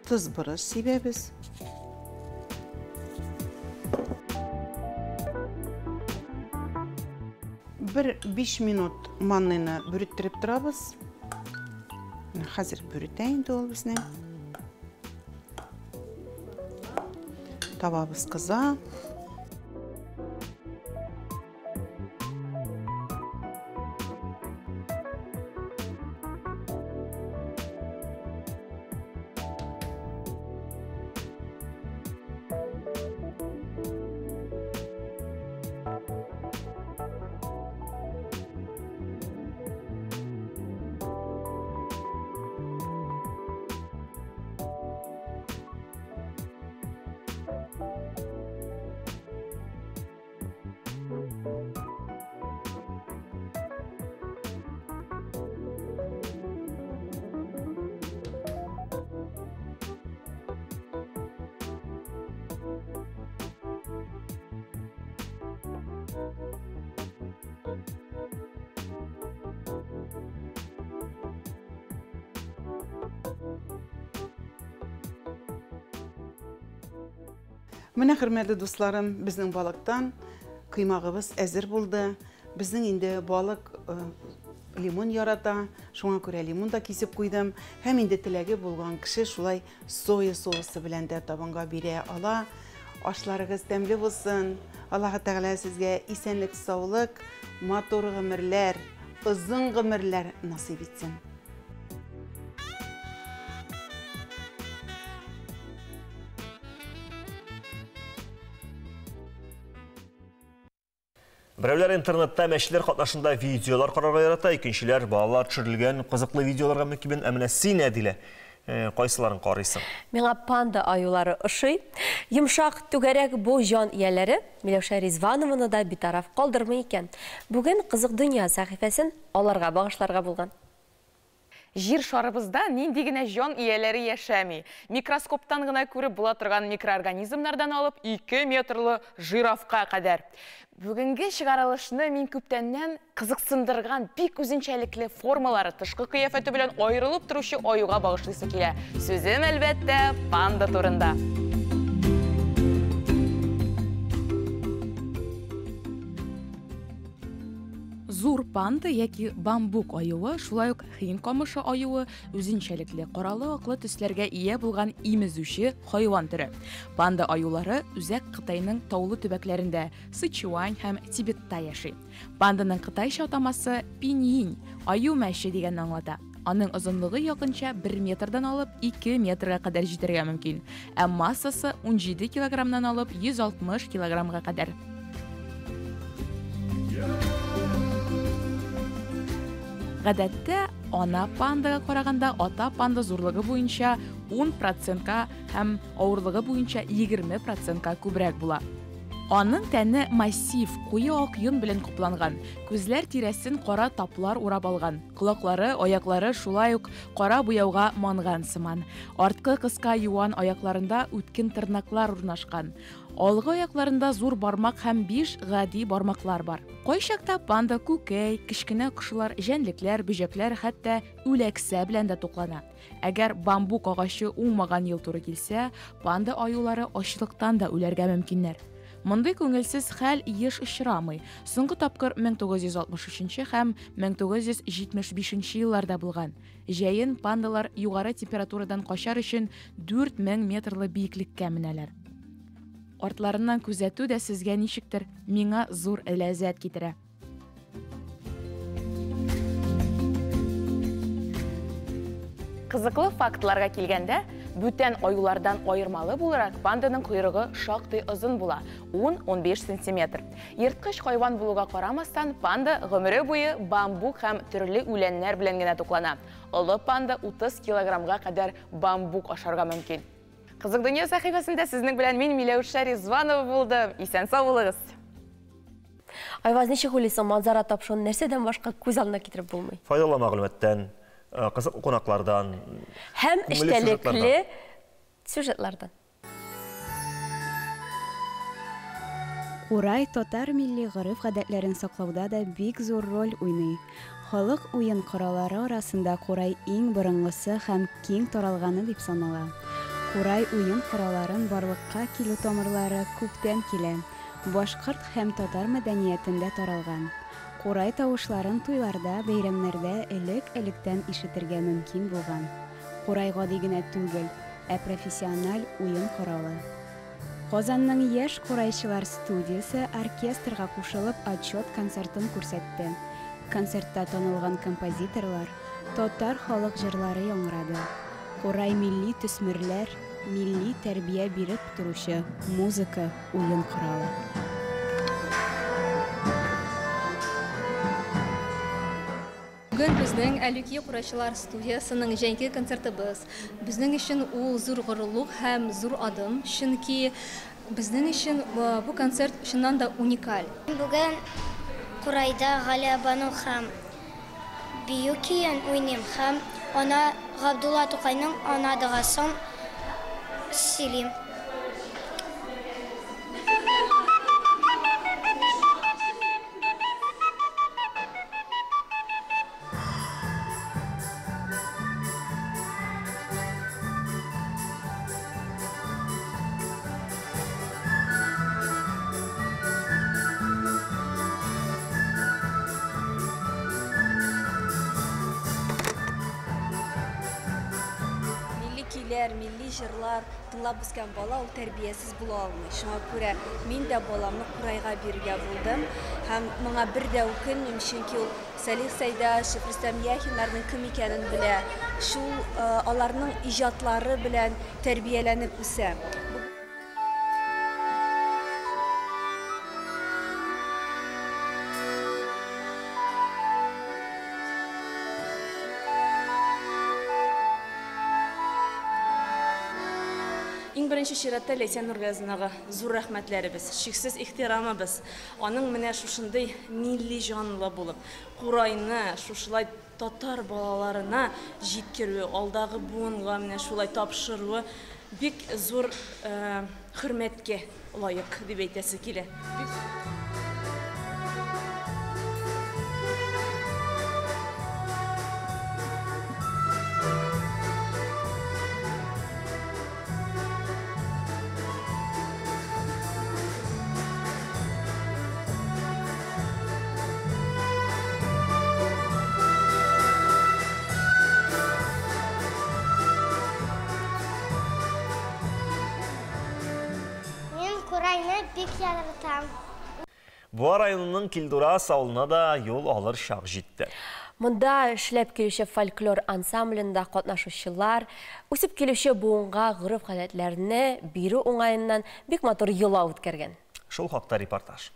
Тоз борыч сибәбез. Бер 5 минут манныйны бүректереп торабыз. Хәзер бүретә инде ул безнең. Табабыз кыза. Менә, хөрмәтле дусларым, безнең балыктан коймагыбыз әзер булды. Безнең инде балык лимон ярата, шуңа күрә лимон да кисеп куйдым. Һәм инде теләге булган кеше шулай соя соусы белән дә табынга бирә ала. Ашларыгыз тәмле булсын. Аллаһы Тәгалә сезгә исәнлек, саулык, матур гомерләр, озын гомерләр насыйп итсен. Берәүләр интернетта мәчеләр катнашында видеолар карарга ярата, икенчеләр балалар төшерелгән кызыклы видеоларга мөкиббән. Ә менә син, Әдилә, кайсыларын карыйсың? Миңа панда аюлары ошый. Йомшак, түгәрәк бу җан ияләре Миләүшә Ризванованы да битараф калдырмый икән. Бүген Кызык дөнья сәхифәсен аларга багышларга булган. Җир шарыбызда нинди генә җан ияләре яшәми. Микроскоптан гына күреп була торган микроорганизмнардан алып 2 метрлы жирафка кадәр. Бүгенге чыгарылышны мин күптәннән кызыксындырган бик үзенчәлекле формалары, тышкы кыяфәте белән аерылып торучы аюга багышлыйсы килә. Сүзем, әлбәттә, панда турында. Зур панда яки бамбук аюы, шулай ук хин камышы аюы, үзенчәлекле каралы-аклы төсләргә ия булган имезүче хайван төре. Панда аюлары Үзәк Кытайның таулы төбәкләрендә, Сычуань һәм Тибетта яши. Панданың кытайча атамасы пиньинь, аю мәче дигәнне аңлата. Аның озынлыгы якынча 1 метрдан алып 2 метрга кадәр җитәргә мөмкин, ә массасы 17 килограммнан алып 160 килограммга кадәр. Гадәттә, ана пандага караганда ата панда зурлыгы буенча 10 процентка һәм авырлыгы буенча 20 процентка күбрәк була. Аның тәне массив, куе ак йон белән капланган, күзләр тирәсен кара таплар урап алган, колаклары, аяклары шулай ук кара буяуга манган сыман. Арткы кыска юан аякларында үткен тырнаклар урнашкан. Алгы аякларында зур бармак һәм 5 гади бармаклар бар. Кайчакта панда күкәй, кечкенә кошлар, җәнлекләр, бөҗәкләр, хәтта үләксә белән дә туклана. Әгәр бамбук агачы уңмаган ел туры килсә, панда аюлары ачлыктан да үләргә мөмкиннәр. Мондый күңелсез хәл еш очрамый. Соңгы тапкыр 1963 һәм 1975 елларда булган. Җәен пандалар югары температурадан качар өчен 4000 метрлы биеклеккә менәләр. Артларыннан күзәтү дә сезгә ничектер миңа зур ләззәт китерә. Кызыклы фактларга килгәндә, бүтән аюлардан аермалы буларак, панданың койрыгы шактый озын була, 10-15 сантиметр. Ерткыч хайван булуга карамастан, панда гомере буе бамбук һәм төрле үләннәр белән генә туклана. Олы панда 30 килограммга кадәр бамбук ашарга мөмкин. Кызык дөнья сәхифәсендә сезнең белән мин, Миләүшә Ризванова булдым. Исән-сау булыгыз. Айваз, ничек уйлыйсың, манзара тапшыруын нәрсәдән башка күз алдына китереп булмый? Файдалы мәгълүматтан, кызыклы кунаклардан, һәм эчтәлекле сюжетлардан. Курай татар милли гореф-гадәтләрен саклауда да бик зур роль уйный. Халык уен кораллары арасында курай иң борынгысы һәм киң таралганы дип санала. Курай уен коралларын барлыкка килү тамырлары күптән килә. Башкорт һәм татар мәдәниятендә таралган. Курай тавышларын туйларда, бәйрәмнәрдә элек-электән ишетергә мөмкин булган. Курай гади генә түгел, ә профессиональ уен коралы. Казанның яшь курайчылар студиясе оркестрга кушылып отчет концертын күрсәтте. Концертта танылган композиторлар, татар халык җырлары яңгырады. Курай милли төсмерләр, милли тәрбия биреп торучы музыка уен коралы. Бүген безнең Әлүки курайчылар студиясының җәйге концертыбыз. Безнең өчен ул зур горурлык һәм зур адым, чөнки безнең өчен бу концерт чыннан да уникаль. Бүген курайда Галиябану һәм бию көен уйныйм һәм ана Габдулла Тукайның ана догасын сөйлим. җырлар тыңлап үскән бала ул тәрбиясез була алмый. Шуңа күрә мин дә баламны курайга бирергә булдым һәм моңа бер дә үкенмим, чөнки ул Салих Сәйдәшев, Рөстәм Яхиннарның кем икәнен белә, шул аларның иҗатлары белән тәрбияләнеп үсә. Иң беренче чиратта Ләйсән Нургаязовнага зур рәхмәтләребез, чиксез ихтирамыбыз. Аның менә шушындый милли җанлы булып, курайны шушылай татар балаларына җиткерүе, алдагы буынга менә шулай тапшыруы бик зур хөрмәткә лаек дип әйтәсе килә. Мин курайны бик яратам. Буа районының Килдураз авылына да юл алыр чак җитте. Монда эшләп килүче фольклор ансамблендә катнашучылар үсеп килүче буынга гореф-гадәтләрне бирү уңаеннан бик матур йола үткәргән. Шул хакта репортаж.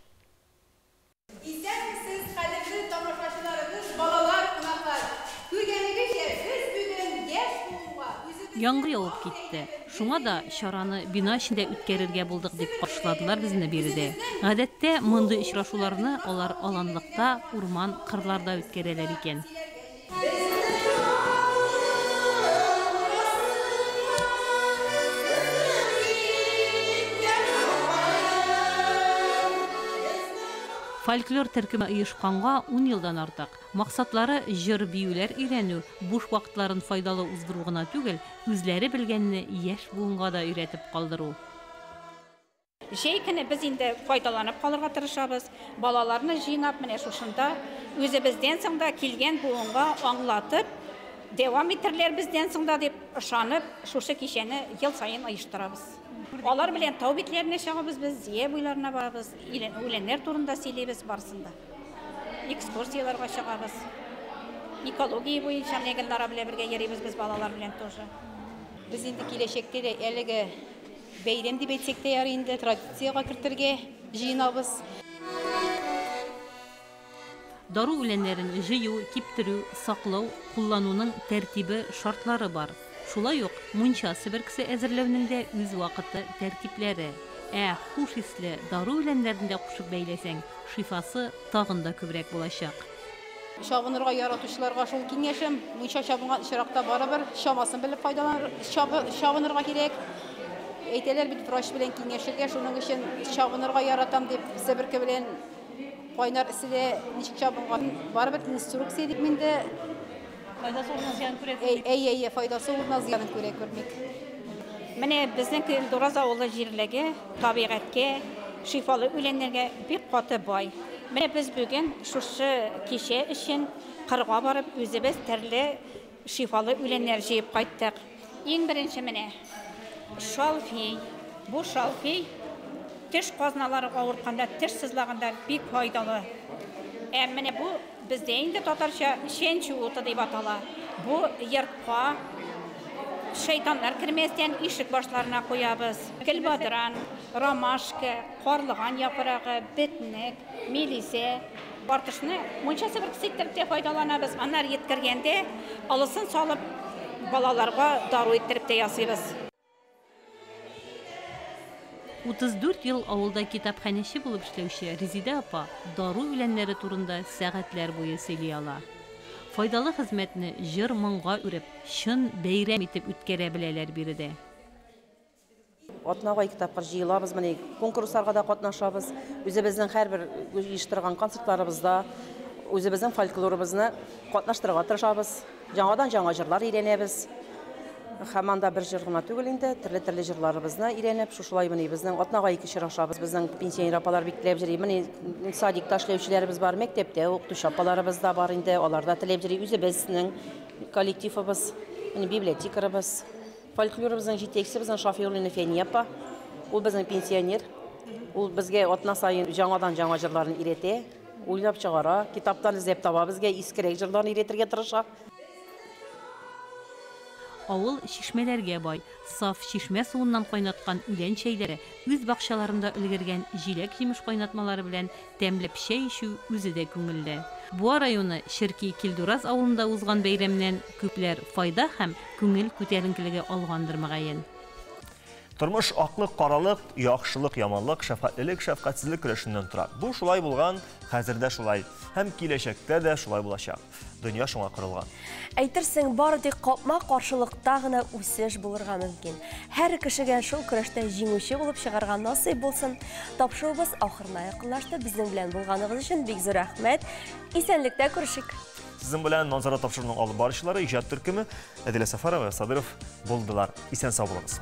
Исәнмесез, кадерле тамашачыларыбыз, балалар, кунаклар! Күргәнегезчә, без бүген яшь буынга үзебезнең Яңгыр явып китте. Шуңа да чараны бина эчендә үткәрергә булдык, дип каршыладылар безне биредә. Гадәттә, мондый очрашуларны алар аланлыкта, урман, кырларда үткәрәләр икән. Фольклор төркеме оешканга ун елдан артык. Максатлары җыр-биюләр өйрәнү, буш вакытларын файдалы уздыру гына түгел, үзләре белгәнне яшь буынга да өйрәтеп калдыру. Җәй көне без инде файдаланып калырга тырышабыз. Балаларны җыйнап, менә шушында үзебездән соң да килгән буынга аңлатып, дәвам итерләр бездән соң да дип ышанып, шушы кичәне ел саен оештырабыз. Алар белән тау битләренә чыгабыз без, Зөя буйларына барабыз, үләннәр турында сөйлибез барысын да. Экскурсияләргә чыгабыз. Экология буенча менә Гөлнара белән бергә йөрибез без балалар белән тоже. Без инде киләчәктә дә әлеге бәйрәм дип әйтсәк тә ярый инде, традициягә кертергә җыенабыз. Дару үләннәрен җыю, киптерү, саклау, куллануның тәртибе, шартлары бар. Шулай ук мунча себеркесе әзерләүнең дә үз вакыты, тәртипләре. Ә хуш исле дару үләннәрен дә кушып бәйләсәң, шифасы тагын да күбрәк булачак. Чабынырга яратучыларга шул киңәшем, мунча чабынган очракта барыбер чамасын белеп файдаланыр, чабынырга кирәк. Әйтәләр бит, врач белән киңәшергә, шуның өчен чабынырга яратам дип, себерке белән кайнар эсседә ничек чабынган, барыбер инструкция дип инде. Файдасы урынына зыян күрә күрмик. Әй, әй, әй, файдасы урынына зыянын күрә күрмик. Менә безнең Килдураз авылы җирлеге табигатькә, шифалы үләннәргә бик каты бай. Менә без бүген шушы кичә өчен кырга барып үзебез төрле шифалы үләннәр җыеп кайттык. Иң беренче менә шалфей. Бу шалфей теш казналары авыртканда, теш сызлаганда бик файдалы. Ә менә бу бездә инде татарча чәнчү уты дип атала. Бу йортка шайтаннар кермәстән ишек башларына куябыз. Гөлбадран, ромашка, карлыган яфрагы, бетнек, мелисә. Артышны мунча себеркесе иттереп тә файдаланабыз. Аннары еткергәндә олысын салып балаларга дару иттереп тә ясыйбыз. 34 ел авылда китапханәче булып эшләүче Резидә апа дару үләннәре турында сәгатьләр буе сөйли ала. Файдалы хезмәтне җыр-моңга үреп, чын бәйрәм итеп үткәрә беләләр биредә. Атнага ике тапкыр җыелабыз, менә конкурсларга да катнашабыз. Үзебезнең һәрбер оештырган концертларыбызда үзебезнең фольклорыбызны катнаштырырга тырышабыз. Яңадан-яңа җырлар өйрәнәбез. Һәм анда бер җыр гына түгел инде, төрле-төрле җырларыбызны өйрәнеп, шушылай менә безнең атнага ике очрашабыз. Безнең пенсионер апалар бик теләп йөри. Менә садикта эшләүчеләребез бар, мәктәптә укытучы апаларыбыз да бар инде, алар да теләп йөри. Үзебезнең коллективыбыз, менә библиотекарыбыз. Фольклорыбызның җитәкчесе безнең Шафиуллина Фәния апа. Ул безнең пенсионер. Ул безгә атна саен яңадан-яңа җырларын өйрәтә, уйлап чыгара, китаптан эзләп таба безгә, искерәк җырларын өйрәтергә тырыша. Авыл чишмәләргә бай. Саф чишмә суыннан кайнаткан үлән чәйләре, үз бакчаларында өлгергән җиләк-җимеш кайнатмалары белән тәмләп чәй эчү үзе дә күңелле. Буа районы Черки Килдураз авылында узган бәйрәмнән күпләр файда һәм күңел күтәренкелеге алгандыр, мөгаен. Тормыш аклык-каралык, яхшылык-яманлык, шәфкатьлелек-шәфкатьсезлек көрәшеннән тора. Бу шулай булган, хәзер дә шулай һәм киләчәктә дә шулай булачак. Дөнья шуңа корылган. Әйтерсең, бары тик капма-каршылыкта гына үсеш булырга мөмкин. Һәр кешегә шул көрәштә җиңүче булып чыгарга насыйп булсын. Тапшыруыбыз ахырына якынлашты. Безнең белән булганыгыз өчен бик зур рәхмәт. Исәнлектә күрешик. Сезнең белән Манзара тапшыруының алып баручылары, иҗат төркеме Әдилә Сафарова, Садыров булдылар. Исән сау булыгыз.